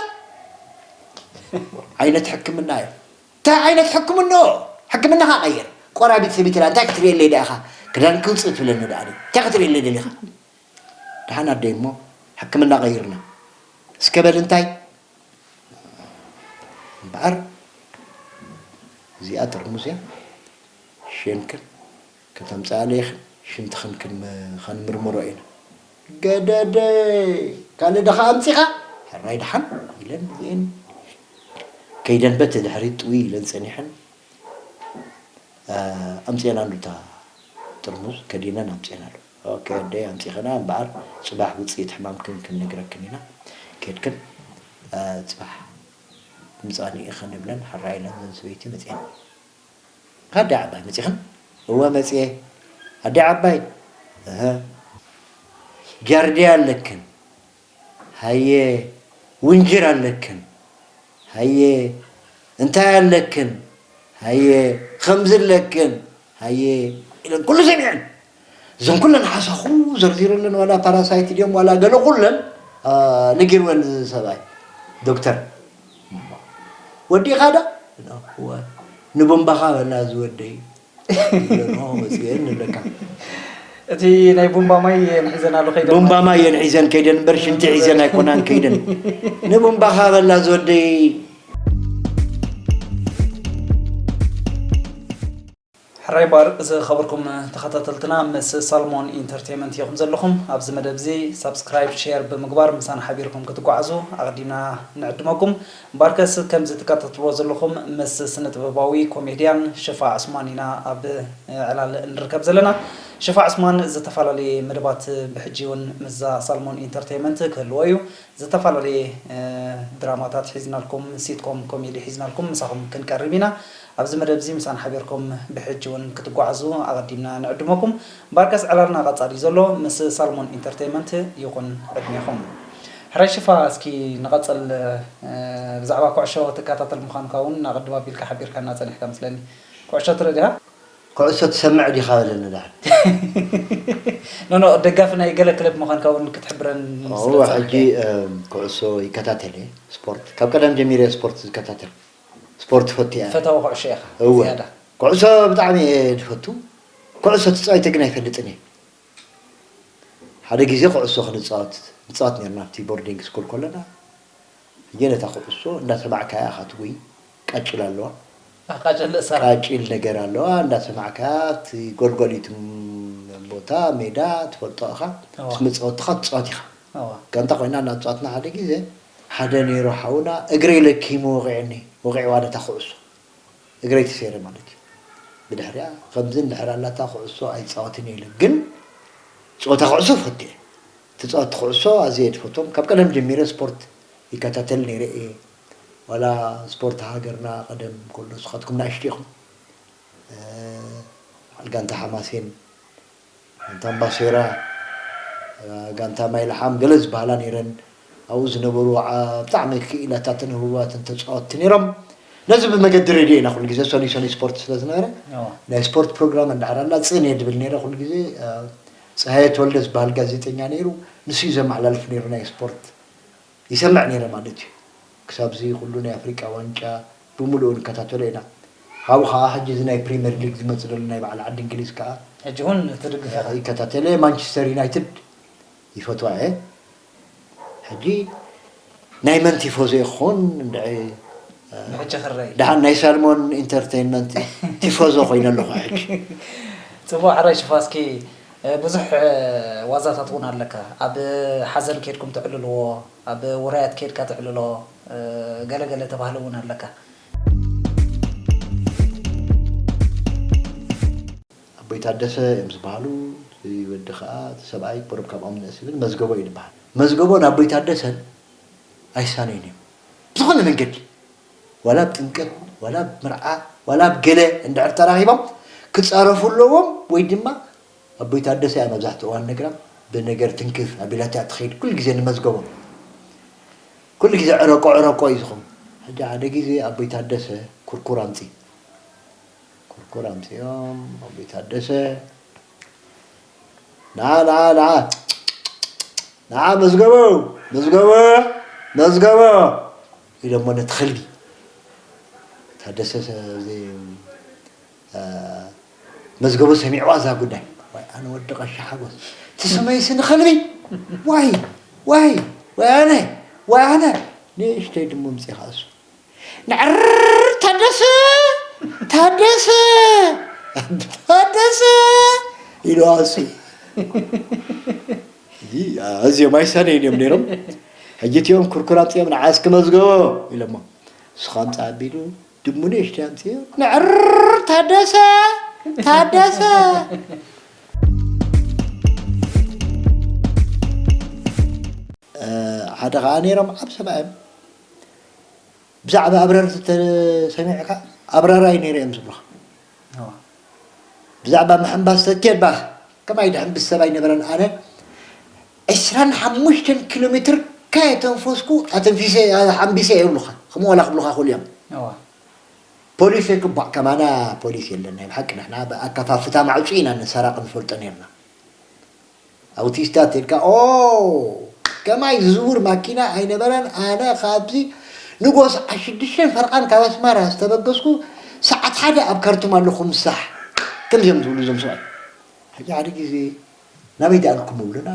ዓይነት ሕክምና እዩ። እንታይ ዓይነት ሕክምንኦ? ሕክምናኻ ቀይር። ቆራቢት ሰበይቲ ላ እንታይ ክትርእየለይ ደኣ ኢኻ? ክዳን ክውፅእ ትብለኒ ደኣ። እንታይ ክትርእየለይ ደሊኻ? ደሓን ኣደይ እሞ ሕክምና ቀይርና። እስከ በል እንታይ? እምበኣር እዚኣ ጥርሙዝ እያ። ሸንክን ከተምፅኣለ ኢኽን ሽንትኽን ክንም-፣ ከንምርምሮ ኢና። ገደደ! ካልእ ደኻ ኣምፂኻ? ሕራይ ደሓን ኢለን እዚኤን ከይደን በቲ ድሕሪት ጥውይ ኢለን ፀኒሐን። እ፣ ኣምፅኤና እንዱ እታ ጥርሙዝ ከዲነን ኣምፅኤናሉ። ኦኬ፣ ኣደይ ኣምፂኽና እምበኣር ፅባሕ ውፅኢት ሕማምክን ክንነግረክን ኢና። ኬድክን፣ እ፣ ፅባሕ ምፃኒ ኢኽን ንብለን፣ ሕራይ ኢለን እዘን ሰበይቲ መፅኤን። ኣደ ዓባይ መፂኽን? እወ መፅኤ። ኣደ ዓባይ፣ እህ፣ ጃርዲያ ኣለክን? ሃየ፣ ውንጅር ኣለክን? ሃየ፣ እንታይ ኣለክን? ሃየ፣ ከምዚ ኣለክን፣ ሃየ፣ ኢለን ኩሉ ሰሚዐን። እዘን ኩለን ሓሳኹ ዘርዚረለን፣ ዋላ ፓራሳይት ድዮም፣ ዋላ ገለ ኩለን፣ አ፣ ነጊርወን እዚ ሰብኣይ። ዶክተር፣ "ወዲእኻ ዶ?" "እወ፣ ንቡምባኻ በላ ዝወደይ." ኢለን፣ ኦ፣ መጽየን ንብለካ። እቲ ናይ ቡምባ ማይ የን ሒዘን ኣሎ ከይደን ቡምባ ማይ የን ሒዘን ከይደን እምበር፣ ሽንቲ ሒዘን ኣይኮናን ከይደን። "ንቡምባኻ በላ ዝወደይ." ሕራይ ባር ዝኸበርኩም ተኸታተልትና፣ ምስ ሳልሞን ኢንተርቴይመንት ኢኹም ዘለኹም። ኣብዚ መደብ እዚ ሳብስክራይብ፣ ሼር ብምግባር ምሳና ሓቢርኩም ክትጓዓዙ ኣቐዲምና ንዕድመኩም። ባርከስ ከምዚ ትከታተልዎ ዘለኹም ምስ ስነ ጥበባዊ ኮሜድያን ሽፋ ዑስማን ኢና ኣብ ዕላል እንርከብ ዘለና። ሽፋ ዑስማን ዝተፈላለየ መደባት ብሕጂ እውን ምስዛ ሳልሞን ኢንተርቴይመንት ክህልዎ እዩ። ዝተፈላለየ፣ እ፣ ድራማታት ሒዝናልኩም፣ ሲትኮም ኮሜዲ ሒዝናልኩም ምሳኹም ክንቀርብ ኢና። ኣብዚ መደብ እዚ ምሳና ሓቢርኩም ብሕጂ እውን ክትጓዓዙ ኣቐዲምና ንዕድመኩም። ባርከስ ዕላልና ቀጻሊ ዘሎ ምስ ሳልሞን ኢንተርቴይመንት ይኹን ዕድሜኹም። ሕራይ ሽፋ፣ እስኪ ንቐጽል። እ፣ ብዛዕባ ኩዕሾ ትከታተል ምዃንካ እውን ኣቐድም ኣቢልካ ሓቢርካና ጸኒሕካ መስለኒ። ኩዕሾ ትርኢ ዲኻ? ኩዕሶ ትሰምዕ ዲኻ በለኒ ደሓን። ኖ፣ ኖ፣ ደጋፊ ናይ ገለ ክለብ ምዃንካ እውን ክትሕብረን እወ፣ ስለ ዝጸናሕካ ሕጂ፣ እየ። እም፣ ኩዕሶ ይከታተል እየ። ስፖርት፣ ካብ ቀደም ጀሚረ ስፖርት ዝከታተል። ስፖርት ፈትየ እየ። ፈታዊ ኩዕሾ ኢኻ እወ። ዝያዳ። ኩዕሶ ብጣዕሚ እየ ዝፈቱ። ኩዕሶ ተጻዊተ ግን ኣይፈልጥን እየ። ሓደ ግዜ ኩዕሶ ክንጻወት፣ ንጻወት ነርና ኣብቲ ቦርዲንግ ስኩል ከለና። ሕጂ ነታ ኩዕሶ እንዳሰማዕካያ ኢኻ ትጎይ። ቃጭል ኣለዋ። ኣቃጭል እሰራ። ቃጭል ነገር ኣለዋ። እንዳሰማዕካያ እቲ ጎልጎሊት ቦታ፣ ሜዳ ትፈልጦ ኢኻ። እዋ። ምስ መጻወትኻ ትጻወት ኢኻ። እዋ። ጋንታ ኮይና እናተጻወትና ሓደ ግዜ ሓደ ነይሩ ሓውና እግረይ ለኪሙ ወቂዕኒ። ወቂዕዋ ነታ ኩዕሶ። እግረይ ተሰይረ ማለት እዩ። ብድሕሪኣ ከምዚ እንድሕር ኣላታ ኩዕሶ ኣይጻወትን እየ ኢለ። ግን ጸወታ ኩዕሶ ፈትየ። ተጻወትቲ ኩዕሶ ኣዝየ እየ ዝፈትዎም። ካብ ቀደም ጀሚረ ስፖርት ይከታተል ነይረ እየ። ዋላ ስፖርት ሃገርና ቀደም ከሎ ንስኻትኩም ንኣሽቱ ኢኹም። እ፣ በዓል ጋንታ ሓማሴን፣ ጋንታ ኣምባሴራ፣ ጋንታ ማይ ለሓም ገለ ዝበሃላ ነይረን። ኣብኡ ዝነበሩ ዓ-፣ ብጣዕሚ ክኢላታትን ህቡባትን ተጻወትቲ ነይሮም። ነዚ ብመገዲ ሬድዮ ኢና ኩሉ ግዜ፣ ሰኑይ ሰኑይ ስፖርት ስለ ዝነበረ፣ እዋ። ናይ ስፖርት ፕሮግራም እንድሕር ኣላ ጽን እየ ድብል ነይረ ኩሉ ግዜ። እ፣ ጸሃየ ተወልደ ዝበሃል ጋዜጠኛ ነይሩ፣ ንሱ እዩ ዘመሓላልፍ ነይሩ ናይ ስፖርት። ይሰምዕ ነይረ ማለት እዩ። ክሳብ እዚ ኩሉ ናይ ኣፍሪቃ ዋንጫ ብምሉኡ ንከታተሎ ኢና። ካብኡ ከዓ ሕጂ እዚ ናይ ፕሪምየር ሊግ ዝመጽእ ዘሎ ናይ በዓል ዓዲ እንግሊዝ ከዓ ሕጂ እውን ትድግፍ ኢኻ? ይከታተለ። ማንቸስተር ዩናይትድ ይፈትዋ እየ። ሕጂ ናይ መን ቲፎዞ ይኾን እንድዒ፣ ብሕጂ ክረይ። ደሓን ናይ ሳልሞን ኢንተርቴይንመንት ቲፎዞ ኮይነ ኣለኹ ሕጂ። ጽቡቕ፣ ሕራይ ሽፋ፣ እስኪ፣ እ፣ ብዙሕ፣ እ፣ ዋዛታት እውን ኣለካ። ኣብ ሓዘን ኬድኩም ትዕልልዎ፣ ኣብ ውራያት ኬድካ ትዕልሎ፣ እ፣ ገለ ገለ ተባህለ እውን ኣለካ። ኣቦይ ታደሰ እዮም ዝበሃሉ። እቲ ወዲ ኸዓ፣ እቲ ሰብኣይ ቁሩብ ካብኦም ንእስ ይብል፣ መዝገቦ እዩ ዝበሃል። መዝገቦን ኣቦይ ታደሰን ኣይሳነዩን እዮም። ብዝኾነ መንገዲ፣ ዋላ ኣብ ጥምቀት፣ ዋላ ኣብ መርዓ፣ ዋላ ኣብ ገለ እንድሕር ተራኺቦም ክጻረፉ ኣለዎም፣ ወይ ድማ ኣቦይ ታደሰ እያ መብዛሕትኡ እዋን ነግራ፣ ብነገር ትንክፍ ኣቢላታ እያ ትኸይድ፣ ኩሉ ግዜ ንመዝገቦም። ኩሉ ግዜ ዕረቆ ዕረቆ እዩ ዝኸውን። ሕጂ ሓደ ግዜ ኣቦይ ታደሰ ኩርኩር ኣምጺ። ኩርኩር ኣምጺኦም፣ ኣቦይ ታደሰ፣ "ንዓ፣ ንዓ፣ ንዓ፣ ንዓ መዝገቦ፣ መዝገቦ፣ መዝገቦ" ኢሎሞ ነቲ ከልቢ። ታደሰ ሰ-፣ እዚ፣ እ፣ መዝገቦ ሰሚዕዋ እዛ ጉዳይ። ዋይ፣ ኣነ ወዲ ቀሺ ሓጎስ። እቲ ስመይሲ ንኸልቢ። ዋይ፣ ዋይ፣ ዋይ ኣነ፣ ዋይ ኣነ። ንእሽተይ ድሙ ምጽእ ከኣ እሱ። ንዕር ታደሰ፣ ታደሰ፣ ታደሰ ኢሉ ኣሱ። እዚ፣ ኣዝዮም ኣይሳነዩን እዮም ነይሮም። ሕጂ እቲኦም ኩርኩር ኣምጺኦም ንዓ እስኪ መዝገቦ ኢሎሞ። ንስኻ ኣምጽእ ኣቢሉ ድሙ ንእሽተይ ኣምጺኡ፣ ንዕር ታደሰ፣ ታደሰ። እ፣ ሓደ ኸኣ ነይሮም ዓብ ሰብኣይ እዮም። ብዛዕባ ኣብረር ተሰሚዕካ ኣብራራይ ነይረ እዮም ዝብሉኻ። እዋ። ብዛዕባ ምሕንባስ ተኬድ ባ ከማይ ድሕንብስ ሰብ ኣይነበረን። ኣነ ዕስራን ሓሙሽተን ኪሎ ሜትር ከየተንፈስኩ ኣተንፊሰ፣ ሓንቢሰ እየ ይብሉኻ። ከምኡ ዋላ ክብሉኻ ክእሉ እዮም። እዋ። ፖሊስ የግባእ ከማና ፖሊስ የለን። ናይ ብሓቂ ንሕና ብኣከፋፍታ ማዕጹ ኢና ንሰራቕ ንፈልጦ ነርና። ኣውቲስታት ኢልካ ኦ ከማይ ዝዝውር ማኪና ኣይነበረን። ኣነ ካብዚ ንጎ ሰዓት ሽዱሽተን ፈርቓን ካብ ኣስመራ ዝተበገስኩ ሰዓት ሓደ ኣብ ካርቱም ኣለኹ ምሳሕ ከምዚኦም ዝብሉ ዞም ሰብኣይ። ሕጂ ሓደ ግዜ ናበይ ደኣልኩም ይብሉና።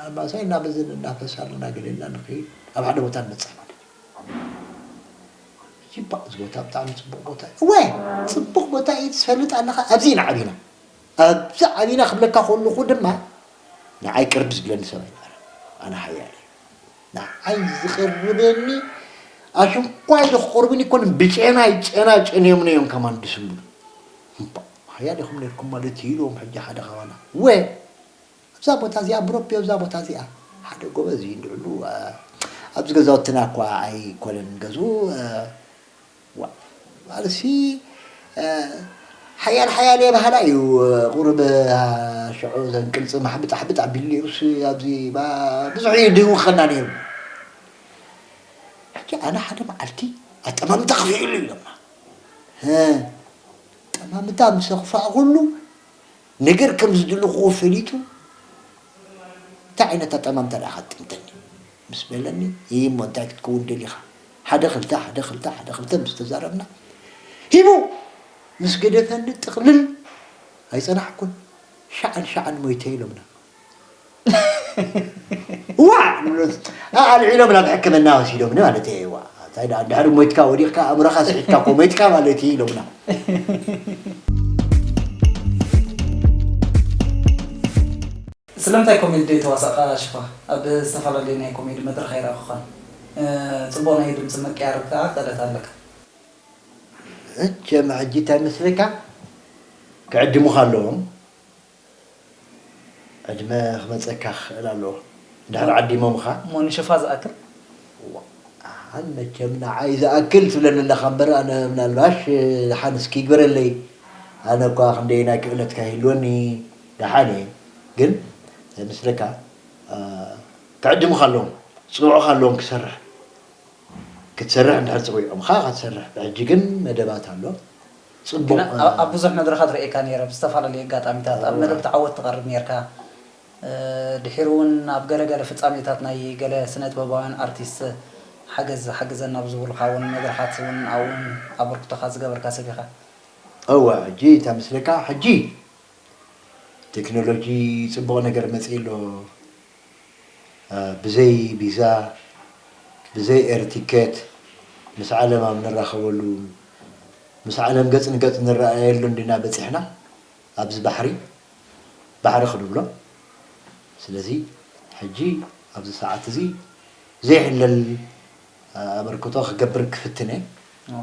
ኣባሳይ እናበዝን እናፈሳልና ገለልና ንኸይድ ኣብ ሓደ ቦታ ንበፅሕ ማለት እዩ። ይባእ እዚ ቦታ ብጣዕሚ ፅቡቕ ቦታ እዩ። እወ ፅቡቕ ቦታ እዩ ትፈልጥ ኣለኻ። ኣብዚ ኢና ዓቢና ኣብዚ ዓቢና ክብለካ ከለኹ ድማ ንዓይ ቅርብ ዝብለኒ ሰብ ኣይነበረ። ኣነ ሓያል እየ። ንዓይ ዝቕርበኒ ኣሽንኳይ ዶ ክቕርብኒ ይኮን ብጨና ይጨና ጨንዮምኒ እዮም ከማን ድስምሉ። ሓያል ኢኹም ነርኩም ማለት እዩ ኢልዎም ሕጂ ሓደ ካባና ወ ኣብዛ ቦታ እዚኣ ብሮፕ ኣብዛ ቦታ እዚኣ ሓደ ጎበዝ እዩ እንድዕሉ ኣብዚ ገዛውትና እኳ ኣይኮነን ገዝኡ ዋ ማለትሲ ሓያል ሓያል እየ ባህላ እዩ ቁሩብ ሽዑ ዘን ቅልፂ ማሕብጥ ኣሕብጥ ኣቢሉ ነይሩስ ኣብዚ ብዙሕ እዩ ድህውኸና ነይሩ ሕጂ ኣነ ሓደ መዓልቲ ኣጠማምታ ክፍኢሉ ኢሎምና ጠማምታ ምስ ኣኽፋእኩሉ ነገር ከም ዝድልኽዎ ፈሊጡ እንታይ ዓይነት ኣጠማምታ ደኣ ከጥምተኒ ምስ በለኒ እሞ እንታይ ክትከውን ደሊኻ ሓደ ክልተ ሓደ ክልተ ሓደ ክልተ ምስ ተዛረብና ሂቡ ምስ ገደፈኒ ጥቕልል ኣይጸናሕኩን ሻዕን ሻዕን ሞይተ ኢሎምና ዋ ኣልዒሎም ናብ ሕክምና ወሲዶምኒ ማለት እየ ዋ እንታይ ደኣ ድሕሪ ሞይትካ ወዲቕካ ኣእምሮኻ ስሒትካ እኮ ሞይትካ ማለት እዩ ኢሎምና ስለምንታይ ኮሜዲ ዘይተዋሳእካ ሽፋ? ኣብ ዝተፈላለዩ ናይ ኮሜዲ መድረኽ ኣይረኣኹኻን። ጽቡቕ ናይ ድምጺ ምቅያር ከኣ ክእለት ኣለካ። መቸም ሕጂ እንታይ መስለካ ክዕድሙኻ ኣለዎም ዕድመ ክመፀካ ክኽእል ኣለዎ እንድሕር ዓዲሞምኻ እሞ ንሽፋ ዝኣክል ዋእ ኣን መቸም ንዓይ ዝኣክል ትብለኒ ኣለኻ እምበር ኣነ ምናልባሽ ደሓን እስኪ ይግበረለይ ኣነ እኳ ክንደየናይ ክእለትካ ይህልወኒ ደሓን እየ ግን እንታይ መስለካ ክዕድሙኻ ኣለዎም ክፅውዑኻ ኣለዎም ክሰርሕ ክትሰርሕ እንድሕር ፀዊዖምኻ ኢኻ ትሰርሕ። ብሕጂ ግን መደባት ኣሎ። ፅቡቕ። ግና ኣብ ኣብ ብዙሕ መድረኻት ርእየካ ነይረ፣ ብዝተፈላለዩ ኣጋጣሚታት። ኣብ መደብ ተዓወት ትቐርብ ነይርካ። ድሒሩ እውን ኣብ ገለ ገለ ፍጻሜታት ናይ ገለ ስነ-ጥበባውያን ኣርቲስት ሓገዝ ሓግዘና ኣብ ዝበሉኻ እውን መድረኻት እውን ኣብኡ እውን ኣበርክቶኻ ዝገበርካ ሰብ ኢኻ። እወ፣ ሕጂ እንታይ መስለካ፣ ሕጂ ቴክኖሎጂ ፅቡቕ ነገር መፂኡ ኣሎ። ብዘይ ቪዛ፣ ብዘይ ኤር ቲኬት ምስ ዓለም ኣብ ንራኸበሉ፣ ምስ ዓለም ገፅ ንገፅ ንረኣየሉ እንዲና በፂሕና ኣብዚ ባሕሪ፣ ባሕሪ ክንብሎ። ስለዚ ሕጂ ኣብዚ ሰዓት እዚ ዘይሕለል ኣበርክቶ ክገብር ክፍትን እየ።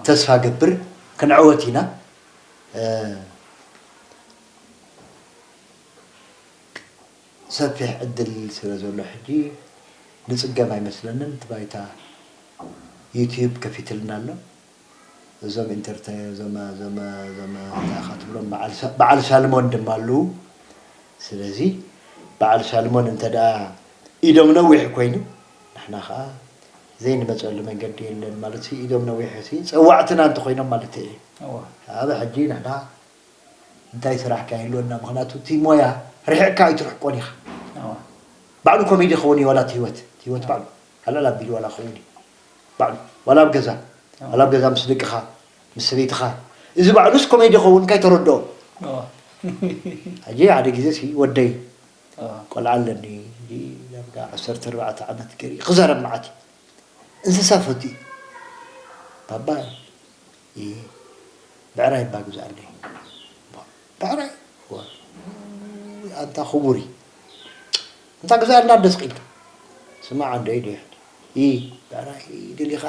ተስፋ ገብር ክንዕወት ኢና። ሰፊሕ ዕድል ስለ ዘሎ ሕጂ ንፅገም ኣይመስለንን። እቲ ባይታ ዩትዩብ ከፊትልና ኣሎ። እዞም ኢንተርተ እዞም እዞም እዞም እንታይ ኢኻ ትብሎም በዓል ሳ- በዓል ሳልሞን ድማ ኣለዉ። ስለዚ በዓል ሳልሞን እንተ ደኣ ኢዶም ነዊሕ ኮይኑ ንሕና ኸዓ ዘይንመፀሉ መንገዲ የለን ማለት ሲ ኢዶም ነዊሕ ሲ ፀዋዕትና እንተኾይኖም ማለት እየ። እወ። ኣብ ሕጂ ንሕና እንታይ ስራሕ ከ ይህልወና ምኽንያቱ እቲ ሞያ ርሒቕካ ኣይትርሕቆን ኢኻ ባዕሉ ኮሜዲ ክኸውን እዩ ዋላ እቲ ህይወት እቲ ህይወት ባዕሉ ኣልዕል ኣቢሉ ዋላ ክኸውን እዩ ባዕሉ ዋላ ኣብ ገዛ ዋላ ኣብ ገዛ ምስ ደቅኻ ምስ ሰበይትኻ እዚ ባዕሉስ ኮሜዲ ክኸውን ከይተረድኦ ሕጂ ሓደ ግዜ ሲ ወደይ ቆልዓ ኣለኒ ሕጂ ዳርጋ ዓሰርተ ኣርባዕተ ዓመት ገይሩ ክዛረብ መዓት እዩ እንስሳ ፈትዩ ባባ ብዕራይ እባ ግዝኣለይ። ብዕራይ? ዋይ ኣንታ ክቡር እዩ። ኣንታ ግዝኣልና እንዶ ስቕ ኢልካ። ስማዕ እንዶ ኢሉ ይሕድ። ኢ ብዕራይ ደሊኻ?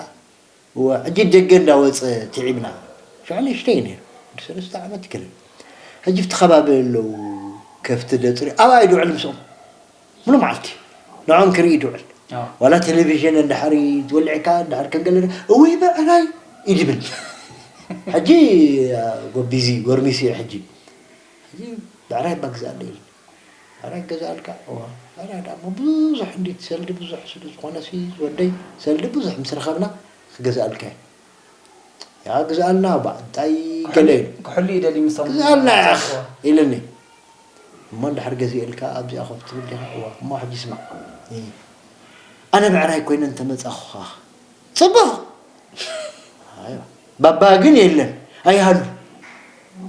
እወ ሕጂ ደገ እንዳወፀ ትዒብና። ሽዑ ንእሽተይ ነይሩ። ወዲ ሰለስተ ዓመት ይከለል። ሕጂ ኣብቲ ከባቢ ኣለዉ ከፍቲ ደፅሪ ኣብኣ እዩ ድውዕል ምስኦም። ሙሉ መዓልቲ ንዖም ክርኢ ድውዕል ዋላ ቴሌቪዥን እንድሕሪ ትወልዕካ እንድሕር ከንገለ እውይ ብዕራይ እዩ ድብል ሕጂ ጎቢዚ ጎርሚሲ እዩ ሕጂ ሕጂ ብዕራይ እባ ግዛኣለ ኢሉ ብዕራይ ክገዝኣልካ እዋ ብዕራይ ደኣ እሞ ብዙሕ እንዲ ሰልዲ ብዙሕ ስለ ዝኾነ ሲ ወደይ ሰልዲ ብዙሕ ምስ ረኸብና ክገዝኣልካ እየ ያ ግዝኣልና እባ እንታይ ገለ ኢሉ። ክሕሉ ይደሊ ምሶም ግዝኣልና ያኽ ኢልኒ። እሞ እንድሕር ገዚእልካ ኣብዚኣ ኮፍ ትብል ዲኻ? እዋ። እሞ ሕጂ ስማዕ። እ። ኣነ ብዕራይ ኮይነ እንተመጻኹኻ ጽቡቕ። ኣይዋ። ባባ ግን የለን። ኣይሃሉ።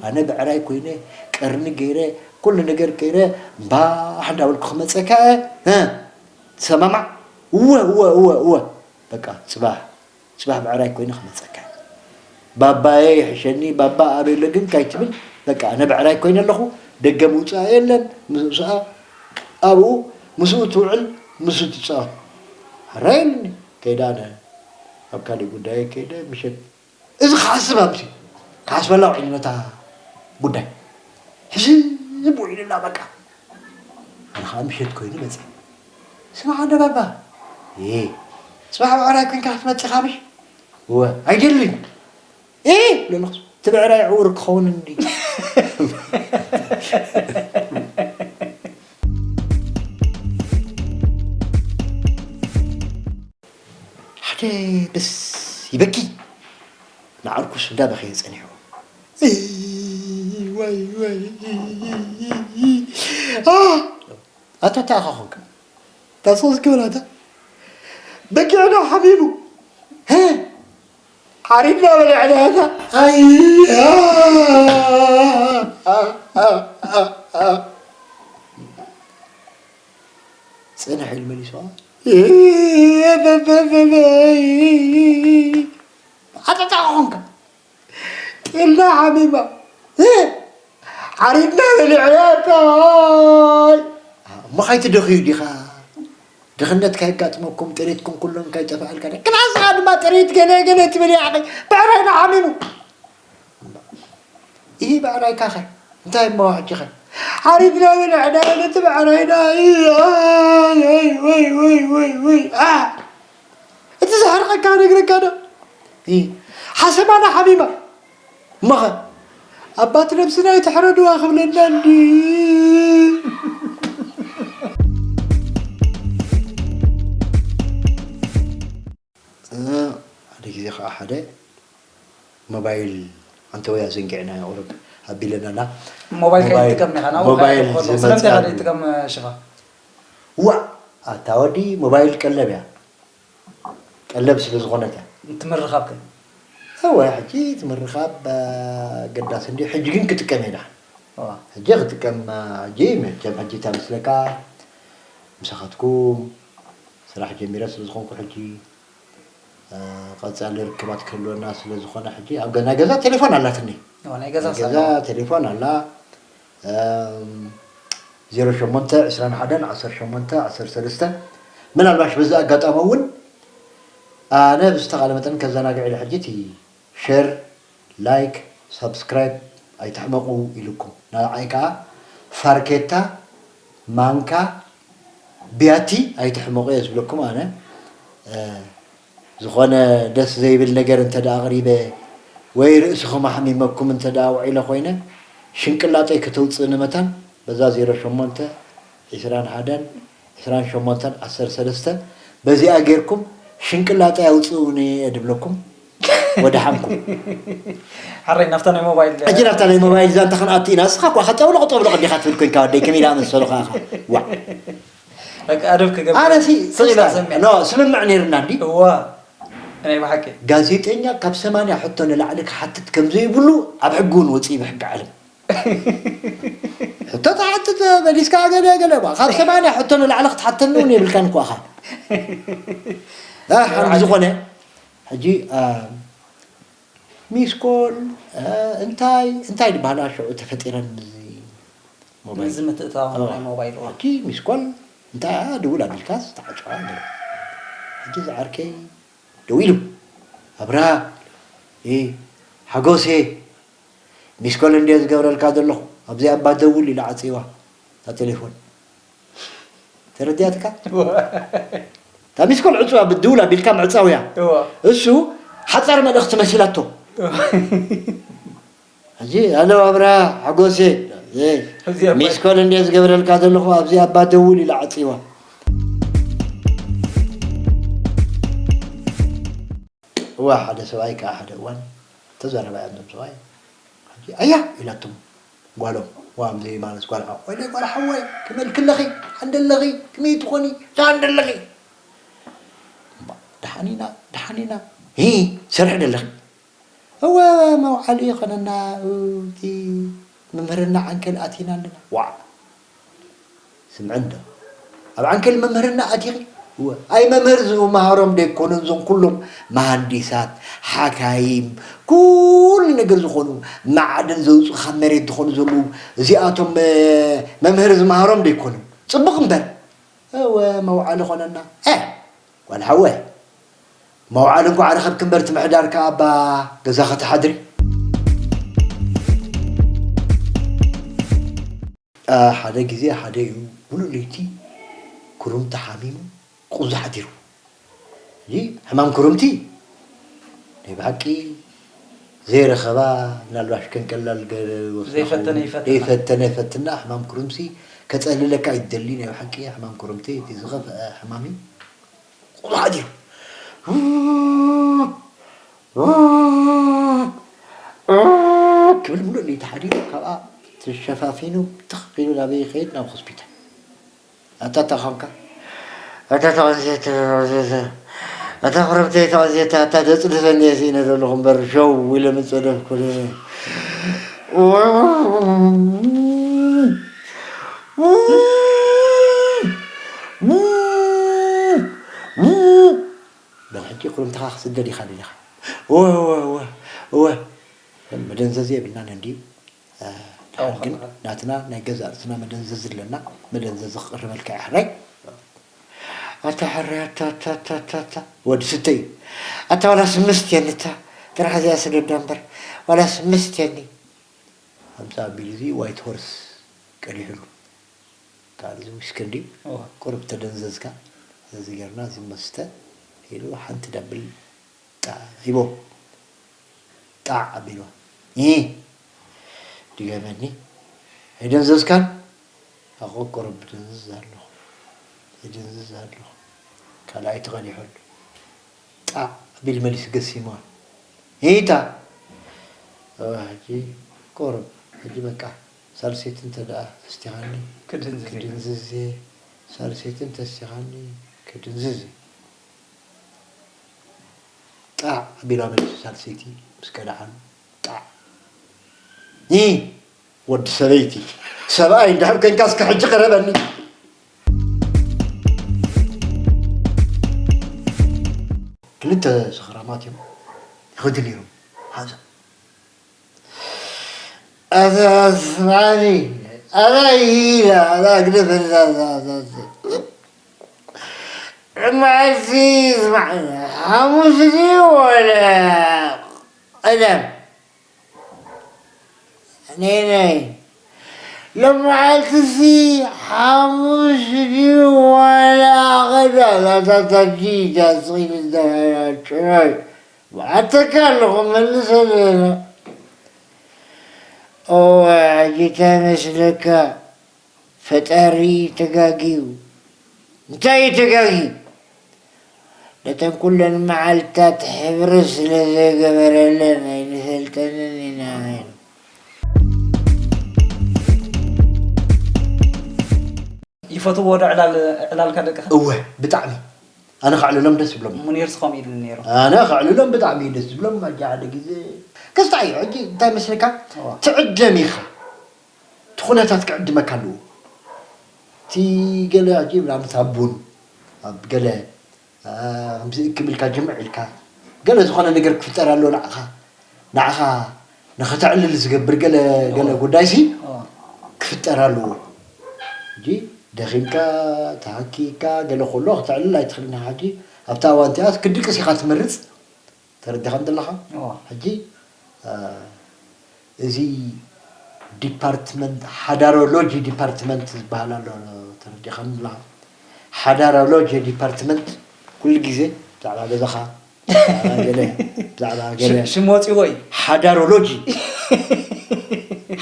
ኣነ ብዕራይ ኮይነ ቀርኒ ገይረ ኩሉ ነገር ገይረ ባሕ እንዳበልኩ ክመጸካ እየ። እ። ትሰማማዕ? እወ፣ እወ፣ እወ፣ እወ። በቃ ጽባሕ። ጽባሕ ብዕራይ ኮይነ ክመጸካ። ባባየ ይሕሸኒ፣ ባባ ኣበይ ኣሎ ግን ካይትብል፣ በቃ ኣነ ብዕራይ ኮይነ ኣለኹ፣ ደገ ምውጻእ የለን፣ ምስኣ ኣብኡ ምስኡ ትውዕል፣ ምስኡ ትጻወት። ሕራይ የለኒ፣ ከይደ ኣነ ኣብ ካልእ ጉዳየ ከይደ ምሸት። እዚ ክሓስብ ኣብዚ፣ ክሓስበላ ውዒሉ ነታ ጉዳይ። ሕስብ ውዒሉላ በቃ። ኣነ ኸዓ ምሸት ኮይኑ መጽእ። ስማዕ እንዶ ባባ፣ እ፣ ጽባሕ ብዕራይ ኮይንካ ክትመጽእ ኢኻ ምሽ? እወ፣ ኣይደልን። እ፣ ኢለ ኣለኹ። እቲ ብዕራይ ዕዉር ክኸውን እንዲ። ሓደ በስ ይበኪ። ንዓርኩስ እንዳበኸየ ጸኒሑ። እይ፣ ዋይ፣ ዋይ፣ አ! ኣታ እንታይ ኢኻ ኾንካ? እንታይ ሶስ ክብል ኣታ? በጊዕና ሓሚሙ። ሀ? ሓሪድና በሊዕና ኣታ። ኣይ፣ አ፣ አ፣ አ፣ አ፣ አ። ጽንሕ ኢሉ መሊሱ። ኣታ እንታይ ኾንካ? ጤልና ሓሚማ። ሓሪድና በሊዕና ኣታ። እሞ ካይትደኽዩ ዲኻ? ድኽነት ካየጋጥመኩም፣ ጥሪትኩም ኩሎም ካይጠፍኣልካ ዲኻ? ክናስኻ ድማ ጥሪት ገለ ገለ ትብል እያ፣ ኣኸይ ብዕራይና ሓሚሙ። ይህ ብዕራይካ ኸ? እንታይ እሞ ሕጂ ኸ? ሓሪድና በሊዕና ነቲ ብዕራይና። ኣይ፣ ኣይ፣ ወይ፣ ወይ፣ ወይ፣ ወይ፣ ኣ! እቲ ዘሕርቐካ ነግረካ ዶ? እ፣ ሓሰማና ሓሚማ። እሞኸ? ኣባት ነብስና ኣይትሕረድዋ ክብለና እንዲ። እ፣ ሓደ ግዜ ኸዓ ሓደ ሞባይል ኣንተ ወይ ኣዘንጊዕናዮ ቁሩብ ኣቢለናና። ሞባይል ሞባይል፣ ከይትጥቀም ኢኻ፣ ናብኡ ሞባይል ከይትኸዶ። ስለምንታይ ኢኻ ዝመጽኣሉ። ዘይትጥቀም ሽኻ? ዋእ፣ ኣታ ወዲ ሞባይል ቀለብ እያ። ቀለብ ስለ ዝኾነት እያ። ትምርኻብ ከ? እወ፣ ሕጂ ትምርኻብ ኣገዳሲ እንድዩ። ሕጂ ግን ክጥቀም እየ ደሓን። እዋ። ሕጂ ክጥቀም፣ ሕጂ መቸም ሕጂ እታ መስለካ ምሳኻትኩም ስራሕ ጀሚረ ስለ ዝኾንኩ ሕጂ፣ እ፣ ቀጻሊ ርክባት ክህልወና ስለ ዝኾነ ሕጂ ኣብ ገ-፣ ናይ ገዛ ቴሌፎን ኣላትኒ። እዋ፣ ናይ ገዛ ናይ ገዛ ኣለዋ። ቴሌፎን ኣላ። እም፣ ዜሮ ሸሞንተ ዕስራን ሓደን ዓሰርተ ሸሞንተ ዓሰርተ ሰለስተ። ምናልባሽ በዚ ኣጋጣሚ እውን ኣነ ብዝተኻለ መጠን ከዘናግዕ ኢለ ሕጂ እቲ ሸር፣ ላይክ፣ ሳብስክራይብ ኣይትሕመቑ ኢልኩም። ንዓይ ከኣ ፋርኬታ፣ ማንካ፣ ቢያቲ ኣይትሕመቑ እየ ዝብለኩም ኣነ። እ፣ ዝኾነ ደስ ዘይብል ነገር እንተ ደኣ ኣቕሪበ ወይ ርእስኹም ኣሕሚመኩም እንተ ደኣ ውዒለ ኮይነ፣ ሽንቅላጠይ ከተውጽእኒ መታን በዛ ዜሮ ሸሞንተ ዕስራን ሓደን ዕስራን ሸሞንተን ዓሰርተ ሰለስተ በዚኣ ጌርኩም ሽንቅላጠይ ኣውጽኡኒ እየ ድብለኩም። ወደሓንኩም። ሓረይ ናብታ ናይ ሞባይል ሕጂ ናብታ ናይ ሞባይል ዛንታ ክንኣቱ ኢና። ንስኻ እኳ ኸጠውልቕ ጠውልቕ እንዲኻ ትብል ኮንካ ወደይ፣ ከመይ ደኣ መሰሉ ኸኣኻ። ዋዕ። በቃ ኣደብ ክገብር ኣነ ሲ ስቕ ኢላ ሰሚዐ። ኖ፣ ስምምዕ ነይርና እንዲ። እዋ። ናይ ብሓቂ። ጋዜጠኛ ካብ ሰማንያ ሕቶ ንላዕሊ ክሓትት ከም ዘይብሉ ኣብ ሕጊ እውን ወፂኡ ብሕጊ ዓለም። ሕቶ ትሓትት መሊስካ ገለ ገለ እባ። ካብ ሰማንያ ሕቶ ንላዕሊ ክትሓተኒ እውን የብልካን እኮ ኢኻ። እ፣ ሓንቲ ዝኾነ ሕጂ፣ እ፣ ሚስኮል፣ እ፣ እንታይ እንታይ ዝበሃላ ሽዑ ተፈጢረን ምስዚ ሞባይል። ምስዚ ምትእትታው ናይ ሞባይል። ሕጂ ሚስኮል እንታይ እያ ድውል ኣቢልካስ ተዓጭዋ ገለ። ሕጂ ዝዓርከይ ደው ኢሉ፣ ኣብርሃ፣ እ፣ ሓጎሴ፣ ሚስኮል እንድየ ዝገብረልካ ዘለኹ፣ ኣብዚኣ እባ ደውል ኢሉ ዓጽይዋ እታ ቴሌፎን። ተረዲኣትካ? እታ ሚስኮል ዕጽዋ ብድውል ኣቢልካ ምዕጻው እያ። እዋ። እሱ ሓጻር መልእኽቲ መሲላቶ። እዋ። ሕጂ፣ "ሃሎ ኣብርሃ ሓጎሴ፣ እ፣ እዚኣ እባ- ሚስኮል እንድየ ዝገብረልካ ዘለኹ፣ ኣብዚኣ እባ ደውል" ኢሉ ዓጽይዋ። እዋ፣ ሓደ ሰብኣይ ከኣ ሓደ እዋን ዘረባ እዮም ዘምፅዋ እዮም። ሕጂ ኣያ ኢላቶም ጓሎም፣ ዋም ዘይማነስ ጓል ሓው፣ "ወይለይ ጓል ሓወይ፣ ከመይ ኢልኪ ኣለኺ? ደሓን ዶ ኣለኺ? ከመይ ትኾኒ? ደሓን ዶ ኣለኺ?" "እምባ፣ ደሓን ኢና፣ ደሓን ኢና። ሂ፣ ትሰርሒ ዶ ኣለኺ?" "እወ፣ መውዓሊ ይኾነና፣ እቲ መምህርና ዓንኬል ኣቲና ኣለና." "ዋዕ፣ ስምዒ እንዶ፣ ኣብ ዓንኬል መምህርና ኣቲኺ?" "እወ፣ ኣይ መምህር ዝመሃሮም ዶ ኣይኮኑን እዞም ኩሎም መሃንዲሳት፣ ሓካይም፣ ኩሉ ነገር ዝኾኑ፣ ማዕድን ዘውፅኡ ካብ መሬት ዝኾኑ ዘለዉ፣ እዚኣቶም፣ እ፣ መምህር ዝመሃሮም ዶ ኣይኮኑን? ፅቡቕ እምበር። እወ፣ መውዓሊ ኾነና። እ፣ ጓል ሓወይ፣ መውዓሊ እንኳዕ ረኸብኪ እምበር፣ እቲ ምሕዳር ከኣ ኣባ ገዛ ከተሓድሪ?" አ፣ ሓደ ግዜ ሓደ እዩ፣ ሙሉእ ለይቲ ኩርምቲ ሓሚሙ ቁዙሕ ሓዲሩ። እዚ ሕማም ኩርምቲ ናይ ብሓቂ ዘይረኸባ፣ ምናልባሽ ከም ቀላል ገለ ወስዳ ዘይፈተነ ይፈትና። ዘይፈተነ ይፈትና። ሕማም ኩርምቲ ከጸልለካ እዩ ዝደሊ። ናይ ብሓቂ ሕማም ኩርምቲ እቲ ዝኸፍአ ሕማም እዩ። ቁዙሕ ሓዲሩ ክብል ሙሉእ ለይቲ ሓዲሩ፣ ካብኣ ተሸፋፊኑ ትኽ ኢሉ ናበይ ይኸይድ? ናብ ሆስፒታል። ኣታ ተኾንካ፣ ኣታ ተቐንሴት፣ ኣታ ክረምተይ ተቐንሴት፣ ኣታ ዘጽድፈኒ እየ ስኢነ ዘለኹ እምበር ሸው ኢለ ምጸደፍኩ። በል ሕጂ ኩርምትኻ ክስደድ ኢኻ ደሊኻ። እወ፣ እወ፣ እወ፣ እወ። መደንዘዚ የብልናን እንድዩ። እ፣ ድሓር ግን ናትና ናይ ገዛእ ርእስና መደንዘዚ ኣለና። መደንዘዚ ክቕርበልካ እየ ሕራይ። ኣታ ሕራይ፣ ኣታ፣ ኣታ፣ ኣታ፣ ኣታ፣ ኣታ። ወዲ ስተ እዩ። ኣታ ዋላ ስምስት የኒ እታ። ጥራሕ እዚኣ ስደዳ እምበር። ዋላ ስምስት የኒ። ከምዚ ኣቢሉ እዚ ዋይት ሆርስ ቀዲሑሉ። ካልእ እዚ ዊስኪ እንድዩ። እወ። ቁሩብ ተደንዘዝካ፣ እዚ ጌርና፣ እዚ መስተ ኢሉ ሓንቲ ዳብል ጣዕ ሂቦ። ጣዕ ኣቢልዋ። እ፣ ድገመኒ። ኣይደንዘዝካን? ኣኾ ቁሩብ ደንዝዝ ኣለኹ። ኣይደንዝዝ ኣለኹ። ካልኣይ ተቐዲሑ ኣሎ። ጣዕ ቢል መሊሱ ገሲምዋ። ሂታ! እወ፣ ሕጂ ቁሩብ፣ ሕጂ በቃ፣ ሳልሰይቲ እንተ ደኣ ተስቲኻኒ፣ ክድንዝዝ እየ። ክድንዝዝ እየ። ሳልሰይቲ እንተ ተስቲኻኒ፣ ክድንዝዝ እየ። ጣዕ ኣቢላ መሊሱ ሳልሰይቲ ምስ ከድሓሉ፣ ጣዕ። ሂ! ወዲ ሰበይቲ፣ ሰብኣይ እንድሕር ኮንካ እስከ ሕጂ ቅረበኒ። ክልተ ሰኽራማት እዮም። ይኸዱ ነይሮም። ሓንሳ፣ ኣታ ስምዓኒ፣ ኣታ ኢላ፣ ኣታ ግደፈላ፣ ኣታ፣ ኣታ፣ ኣታ። መዓልቲ ስምዓኒ፣ ሓሙስ ድዩ ወላ ቀዳም? ነይነይ፣ ሎመዓልትሲ ሓሙስ ድዩ ዋላ ቀዳም? ኣታ ታጂ፣ እታ ስቕ ኢሉ ዝደኸለ ጭራይ፣ ብዓተካ ኣለኹ፣ መልሰለና። እወ፣ ሕጂ እንታይ መስለካ? ፈጣሪ ተጋግዩ። እንታይ እዩ ተጋግዩ? ነተን ኩለን መዓልታት ሕብሪ ስለ ዘይገበረለን ኣይንፈልጠንን ኢና ኢሉ። ይፈትዎ ዶ ዕላል-፣ ዕላልካ ደቅኻ? እወ፣ ብጣዕሚ። ኣነ ከዕልሎም ደስ ዝብሎም። ሙኒርስ ከምኡ ኢሉ ነይሩ። ኣነ ከዕልሎም ብጣዕሚ እዩ ደስ ዝብሎም። ኣጂ ሓደ ግዜ ክስታይ እዩ። ሕጂ እንታይ መስለካ? እወ። ትዕደም ኢኻ። እቲ ኩነታት ክዕድመካ ኣለዎ። እቲ ገለ ሕጂ ንኣብነት ኣብ ቡን፣ ኣብ ገለ፣ አ፣ ከምዚ እክብ ኢልካ ጅምዕ ኢልካ፣ ገለ ዝኾነ ነገር ክፍጠር ኣለዎ ንዓኻ። ንዓኻ ንኸተዕልል ዝገብር ገለ፣ ገለ እወ። ጉዳይሲ እወ። ክፍጠር ኣለዎ። ሕጂ ደኺምካ፣ ተሃኪካ፣ ገለ ከሎ ክተዕልል ኣይትኽእልን ኢኻ። ሕጂ ኣብታ እዋን እቲኣስ ክድቅስ ኢኻ ትመርጽ። ተረዲኻኒ ዘለኻ? እወ። ሕጂ፣ አ፣ እዚ ዲፓርትመንት፣ ሓዳሮሎጂ ዲፓርትመንት ዝበሃል ኣሎ፣ ተረዲኻኒ ዘለኻ? ሓዳሮሎጂ ዲፓርትመንት ኩሉ ግዜ ብዛዕባ ገዛኻ፣ ብዛዕባ ገለ፣ ብዛዕባ ገለ ሽ-፣ ሽም ወፂዎ እዩ። ሓዳሮሎጂ።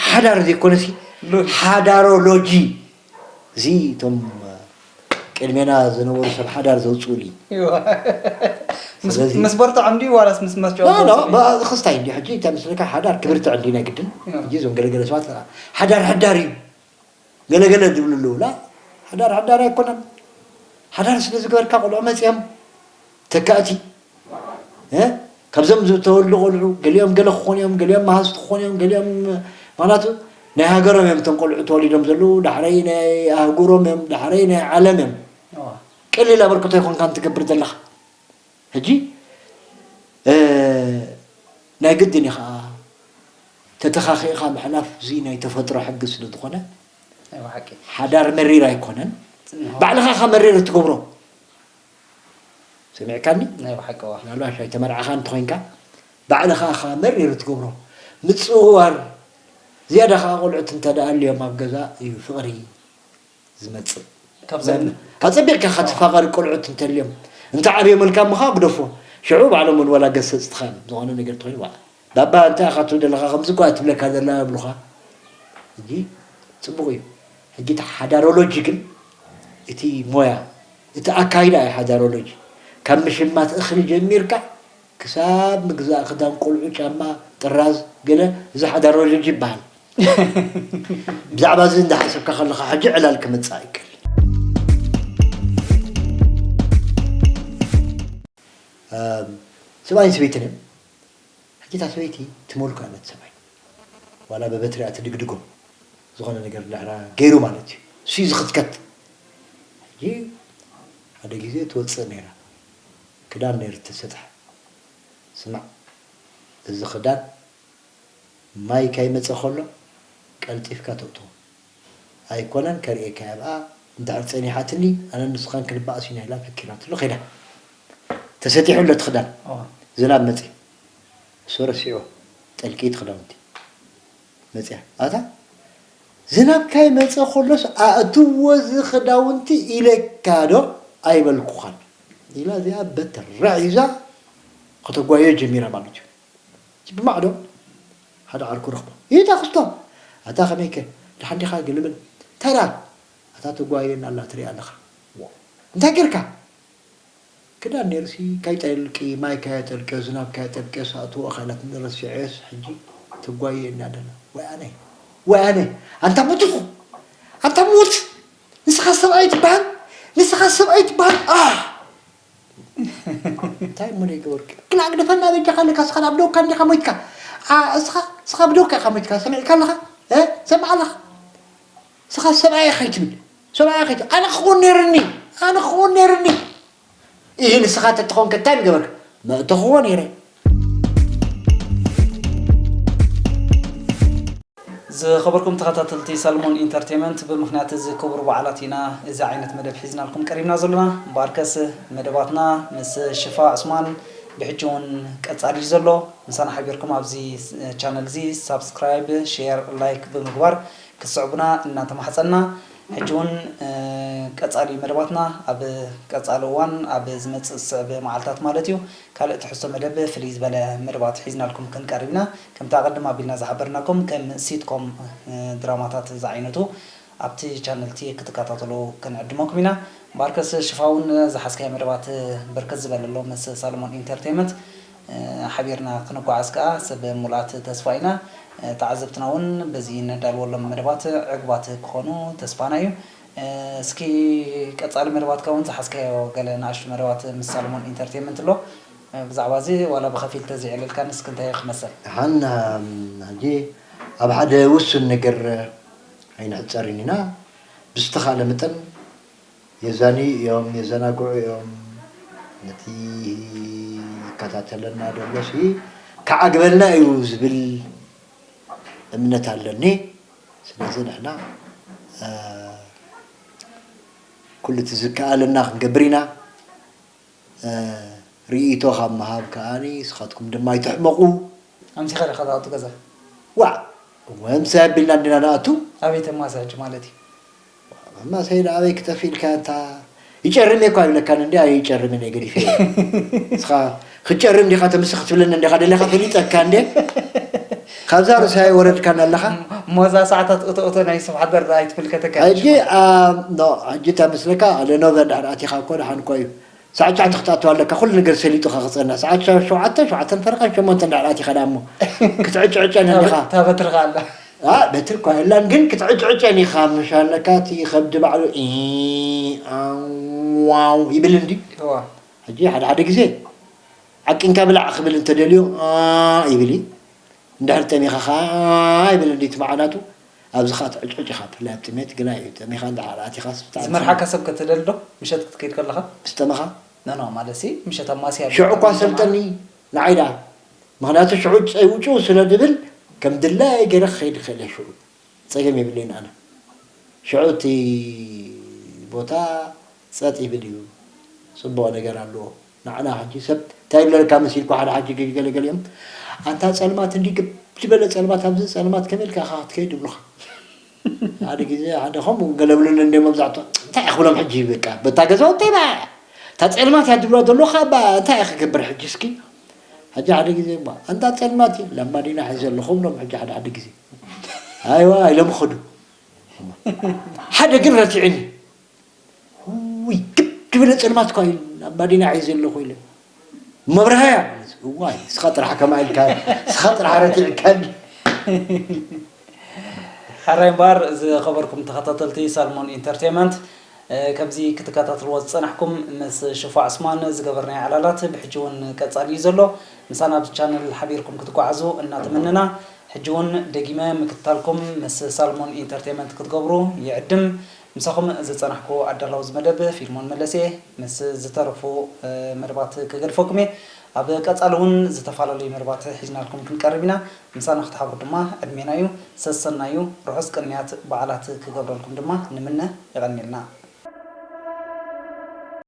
ሓዳር ዘይኮነሲ፣ ሎጂ። ሓዳሮሎጂ። እዚ እቶም ቅድሜና ዝነበሩ ሰብ ሓዳር ዘውፅኡሉ እዩ። እዋ። ምስ- ስለዚ- ምስ በርትዖም ድዩ ዋላስ ምስ መስጨው ኖ ኖ ተወሰነ? ባ- ክስታይ እንዲ ሕጂ እንታይ ምስለካ ሓዳር ክብርትዕ እንዲ ናይ ግድን ያ። ሕጂ እዞም ገለገለ ሰባት ሓዳር ሓዳር እዩ ገለገለ ዝብልሉ ላ ሓዳር ሓዳር ኣይኮነን ሓዳር ስለ ዝገበርካ ቆልዑ መፅኦም ተካእቲ እ? ካብዞም ዝተወልዱ ቆልዑ ገሊኦም ገለ ክኾኑ እዮም ገሊኦም መሃዝቲ ክኾኑ እዮም ገሊኦም ምክንያቱ ናይ ሃገሮም እዮም እቶም ቆልዑ ተወሊዶም ዘለዉ ዳሕረይ ናይ ኣህጉሮም እዮም ዳሕረይ ናይ ዓለም እዮም እዋ። ቀሊል ኣበርክቶ ይኮንካ እንትገብር ዘለካ ሕጂ እ፣ ናይ ግድን እዩ ከዓ ተተኻኺእኻ ምሕላፍ እዚ ናይ ተፈጥሮ ሕጊ ስለ ዝኾነ ናይ ብሓቂ ሓዳር መሪር ኣይኮነን ባዕልኻ ኢኻ መሪር እትገብሮ ሰሚዕካኒ ናይ ብሓቂ እዋ። ምናልባሽ ኣይተመርዓኻ እንተኾይንካ ባዕልኻ ኢኻ መሪር እትገብሮ ምፅውዋር ዝያዳ ከዓ ቆልዑት እንተ ደኣ ኣልዮም ኣብ ገዛ እዩ ፍቕሪ ዝመፅእ ካብዘን ኣፀቢቕካ ከትፋቐሪ ቆልዑት እንተልዮም እንተ ዓብዮምልካ ምኻ ግደፎ ሽዑ ባዕሎም እውን ዋላ ገሰፅትኻ እዮም ዝኾነ ነገር ትኾይኑ ዋ ባባ እንታይ ኢኻ ትብል ዘለኻ ከምዚ እኳ ትብለካ ዘላ ይብሉኻ ሕጂ ፅቡቕ እዩ ሕጂ እቲ ሓዳሮሎጂ ግን እቲ ሞያ እቲ ኣካይዳ እዩ ሓዳሮሎጂ ካብ ምሽማት እኽሊ ጀሚርካ ክሳብ ምግዛእ ክዳን ቆልዑ ጫማ ጥራዝ ገለ እዚ ሓዳሮሎጂ ይበሃል ብዛዕባ እዚ እንዳሓሰብካ ከለካ ሕጂ ዕላል ክመፅእ ኣይክእል ሰብኣይን ሰበይትን እዮም ሕጂ እታ ሰበይቲ ትመልኩ ኣነት ሰብኣይ ዋላ በበትሪያ ትድግድጎ ዝኾነ ነገር ድሕራ ገይሩ ማለት እዩ እሱ ዝኽትከት ሕጂ ሓደ ግዜ ትወፅእ ነይራ ክዳን ነይሩ ተሰጥሐ ስማዕ እዚ ክዳን ማይ ከይመፀ ከሎ ቀልጢፍካ ተእትዎ ኣይኮነን ከርእየካ እያ ብኣ እንድሕር ፀኒሓትኒ ኣነን ንስኻን ክንባኣስ ኢና ኢላ ፈኪራትሉ ከይዳ ተሰጢሑ ኣሎ እቲ ክዳን ዝናብ መፂ እሱ ረሲዑ ጠልቂ እቲ ክዳውንቲ መፅያ ኣታ ዝናብ ከይመፀ ከሎስ ኣእትዎ እዚ ክዳውንቲ ኢለካ ዶ ኣይበልኩኻን ኢላ እዚኣ በትሪ ሒዛ ከተጓዮ ጀሚራ ማለት እዩ እቲ ብማዕዶ ሓደ ዓርኩ ረኽቦ። ይታ ክስቶ! ኣታ ከመይከ? ደሓን ዲኻ ግልምን? እንታይ ደኣ? ኣታ ተጓይየና ኣላ ትሪኣ ኣለኻ። እንታይ ጌርካ? ክዳን ነይሩሲ ከይጠልቂ ማይ ከየጠልቅዮ ዝናብ ከየጠልቅዮ ሰኣትዎ ኣኻላት ረሲዐዮስ ሕጂ ተጓይየና ደላ። ወይ ኣነ! ወይ ኣነ! ኣንታ ሙት ኢኹ! ኣንታ ሙት! ንስኻ ሰብኣይ ትበሃል? ንስኻ ሰብኣይ ትበሃል? ኣህ! እንታይ እሞ ደይገበርኩ ግን ኣግደፈና በጃኻ ኣለካ እስኻ ኣብ ደውካ እንዲኻ ሞይትካ ኣ- እስኻ እስኻ ኣብ ደውካ ኢኻ ሞይትካ ሰሚዕካ ኣለኻ እ? ሰምዓ ኣለኻ እስኻ ሰብኣይ ኢኻ ይትብል ሰብኣይ ኢኻ ይትብል ኣነ ክኸውን ነይርኒ ኣነ ክኸውን ነይርኒ እሂ ንስኻ ተትኾንከ እንታይ ምገበርካ መእተኽዎ ነይረ ዝኸበርኩም ተኸታተልቲ ሳልሞን ኢንተርቴመንት ብምኽንያት እዚ ክቡር በዓላት ኢና እዚ ዓይነት መደብ ሒዝናልኩም ቀሪብና ዘሎና እምበኣርከስ መደባትና ምስ ሽፋ ዑስማን ብሕጂ እውን ቀጻሊ እዩ ዘሎ ምሳና ሓቢርኩም ኣብዚ ቻነል እዚ ሳብስክራይብ ሼር ላይክ ብምግባር ክትስዕቡና እናተማሕፀና ሕጂ እውን ቀፃሊ መደባትና ኣብ ቀፃሊ እዋን ኣብ ዝመፅእ ዝስዕብ መዓልታት ማለት እዩ ካልእ ትሕዝቶ መደብ ፍልይ ዝበለ መደባት ሒዝናልኩም ክንቀርብ ኢና ከምቲ ኣቐድም ኣቢልና ዝሓበርናኩም ከም ሲትኮም ድራማታት ዝዓይነቱ ኣብቲ ቻነልቲ ክትከታተሉ ክንዕድመኩም ኢና ባርከስ ሽፋውን ዝሓዝካዮ መደባት ብርክት ዝበለ ኣሎ ምስ ሳሎሞን ኢንተርቴመንት ሓቢርና ክንጓዓዝ ከዓ ሰብ ሙሉኣት ተስፋ ኢና ተዓዘብትና እውን በዚ ነዳልወሎም መደባት ዕጉባት ክኾኑ ተስፋና እዩ እስኪ ቀፃሊ መደባትካ እውን ዝሓዝካዮ ገለ ንኣሽቱ መደባት ምስ ሳሎሞን ኢንተርቴመንት ኣሎ ብዛዕባ እዚ ዋላ ብኸፊል ተዘይዕልልካ ንስክ እንታይ ክመሰል ሓን ሕጂ ኣብ ሓደ ውሱን ነገር ኣይንሕፀርን ኢና ብዝተኻለ መጠን የዛንዩ እዮም፣ የዘናግዑ እዮም። ነቲ ይከታተለና ዘሎ ሲ ክዓግበልና እዩ ዝብል እምነት ኣለኒ። ስለዚ ንሕና ኩሉ እቲ ዝከኣለና ክንገብር ኢና። ርእይቶ ካብ ምሃብ ከኣ ንስኻትኩም ድማ ኣይትሕመቑ። ኣምሲኻ ዲኻ ትኣቱ ገዛ? ዋእ! እወ ምሳይ ኣቢልና እንዲና ንኣቱ። ኣበይ ተማሲ ሕጂ ማለት እዩ? ማሳይ ደኣ ኣበይ ክጠፍእ ኢልካ እንታ ይጨርም እየ እኳ ይብለካን እንዲ ኣይጨርምን እየ ገዲፈ እየ። ንስኻ ክትጨርም ዲኻ ተምሲ ክትብለኒ እንዲኻ ደሊኻ ፈሊጠካ እንዴ? ካብዛ ርእሰይ ኣይወረድካን ኣለኻ? እሞ እዛ ሰዓታት እቶ እቶ ናይ ስብሓት በርዳ ኣይትፍልከተካ ሕጂ ሕጂ እታ መስለካ ለኖቨ እንድሕር ኣቲኻ እኮ ደሓን እኮ እዩ። ሰዓት ትሽዓተ ክትኣትው ኣለካ፣ ኩሉ ነገር ሰሊጡኻ ክጸንሕ። ሰዓት ሸ-፣ ሸውዓተ፣ ሸውዓተን ፈረቓን፣ ሸሞንተ እንዳዕላእት ይኸዳ እሞ ክትዕጭዕጨን እንዲኻ። እታ በትርኻ ኣላ። ኣ፣ በትሪ እኳ የላን፣ ግን ክትዕጭዕጨን ኢኻ። ምሽ ኣለካ፣ እቲ ከብዲ ባዕሉ ኢ፣ ኣ፣ ዋው ይብል እንዲ። እዋ። ሕጂ ሓደ ሓደ ግዜ ዓቂንካ ብላዕ ክብል እንተደልዩ፣ ኣ፣ ይብል እዩ። እንድሕር ጠሚኻ ኸዓ ይብል እንዲ እቲ መዓናጡ። ኣብዚ ኸዓ ትዕጭዕጭ ኢኻ፣ ብፍላይ ኣብ ጥሜት ግና እዩ። ጠሚኻ እንድሕር ኣቲኻስ ብጣዕሚ ዝመርሓካ ሰብ ከተደሊ ዶ? ምሸት ክትከይድ ከለኻ? ምስ ጠመኻ? ኖ፣ ኖ፣ ማለት ሲ፣ ምሸት ኣብ ማስያ ሽዑ እኳ ሰልጠኒ ንዓይ ደኣ። ምኽንያቱ ሽዑ ጨውጭው ስለ ድብል ከም ድላይ ገይረ ክኸይድ ይኽእል እየ ሽዑ። ጸገም የብለይን ኣነ። ሽዑ እቲ ቦታ ጸጥ ይብል እዩ። ጽቡቕ ነገር ኣለዎ። ንዓና ሕጂ ሰብ እንታይ ይብለካ መሲልኩ፣ ሓደ ሕጂ ገ-፣ ገለ ገሊኦም፣ "ኣንታ ጸልማት እንዲ ግብ ዝበለ ጸልማት፣ ኣብዚ ጸልማት ከመይ ኢልካ ኢኻ ክትከይድ?" ይብሉኻ። ሓደ ግዜ ሓደ ከምኡ ገለ ብሉኒ እንደ መብዛሕትኦም፣ "እንታይ ኢኻ?" ክብሎም ሕጂ በቃ፣ "በታ ገዛውተይ ባ፣ እታ ጸልማት እያ ትብላ ዘለኻ ባ፣ እንታይ ኢኻ ክገብር ሕጂ እስኪ?" ሕጂ ሓደ ግዜ እባ፣ "ኣንታ ጸልማት እዩ፣ ላምባዲና ሒዘ ኣለኹ" ብሎም ሕጂ ሓደ ሓደ ግዜ። ኣይዋ ኢሎም ክኸዱ። ሓደ ግን ረቲዕኒ። ውይ፣ ግብ ዝበለ ጸልማት እኳ እዩ፣ ላምባዲና ሒዘ ኣለኹ ኢለ። "መብርሃያ!" እዋይ፣ ንስኻ ጥራሕ ከማይ ኢልካ፣ ንስኻ ጥራሕ ረቲዕካኒ። ሕራይ እምበኣር ዝኸበርኩም ተኸታተልቲ ሳልሞን ኢንተርቴይመንት፣ እ፣ ከምዚ ክትከታተልዎ ዝጸናሕኩም ምስ ሽፉዕ ዑስማን ዝገበርናዮ ዕላላት ብሕጂ እውን ቀጻሊ እዩ ዘሎ። ምሳና ኣብዚ ቻነል ሓቢርኩም ክትጓዓዙ እናተመነና፣ ሕጂ እውን ደጊመ ምክትታልኩም ምስ ሳልሞን ኢንተርቴይመንት ክትገብሩ ይዕድም። ምሳኹም ዝጸናሕኩ ኣዳላዊ እዚ መደብ ፊልሞን መለስ እየ። ምስ ዝተረፉ፣ እ፣ መደባት ክገድፈኩም እየ። ኣብ ቀጻሊ እውን ዝተፈላለዩ መደባት ሒዝናልኩም ክንቀርብ ኢና። ምሳና ክትሓብሩ ድማ ዕድሜና እዩ። ሰሰናዩ ርሑስ ቅንያት በዓላት ክገብረልኩም ድማ ንምነ። የቐንየልና።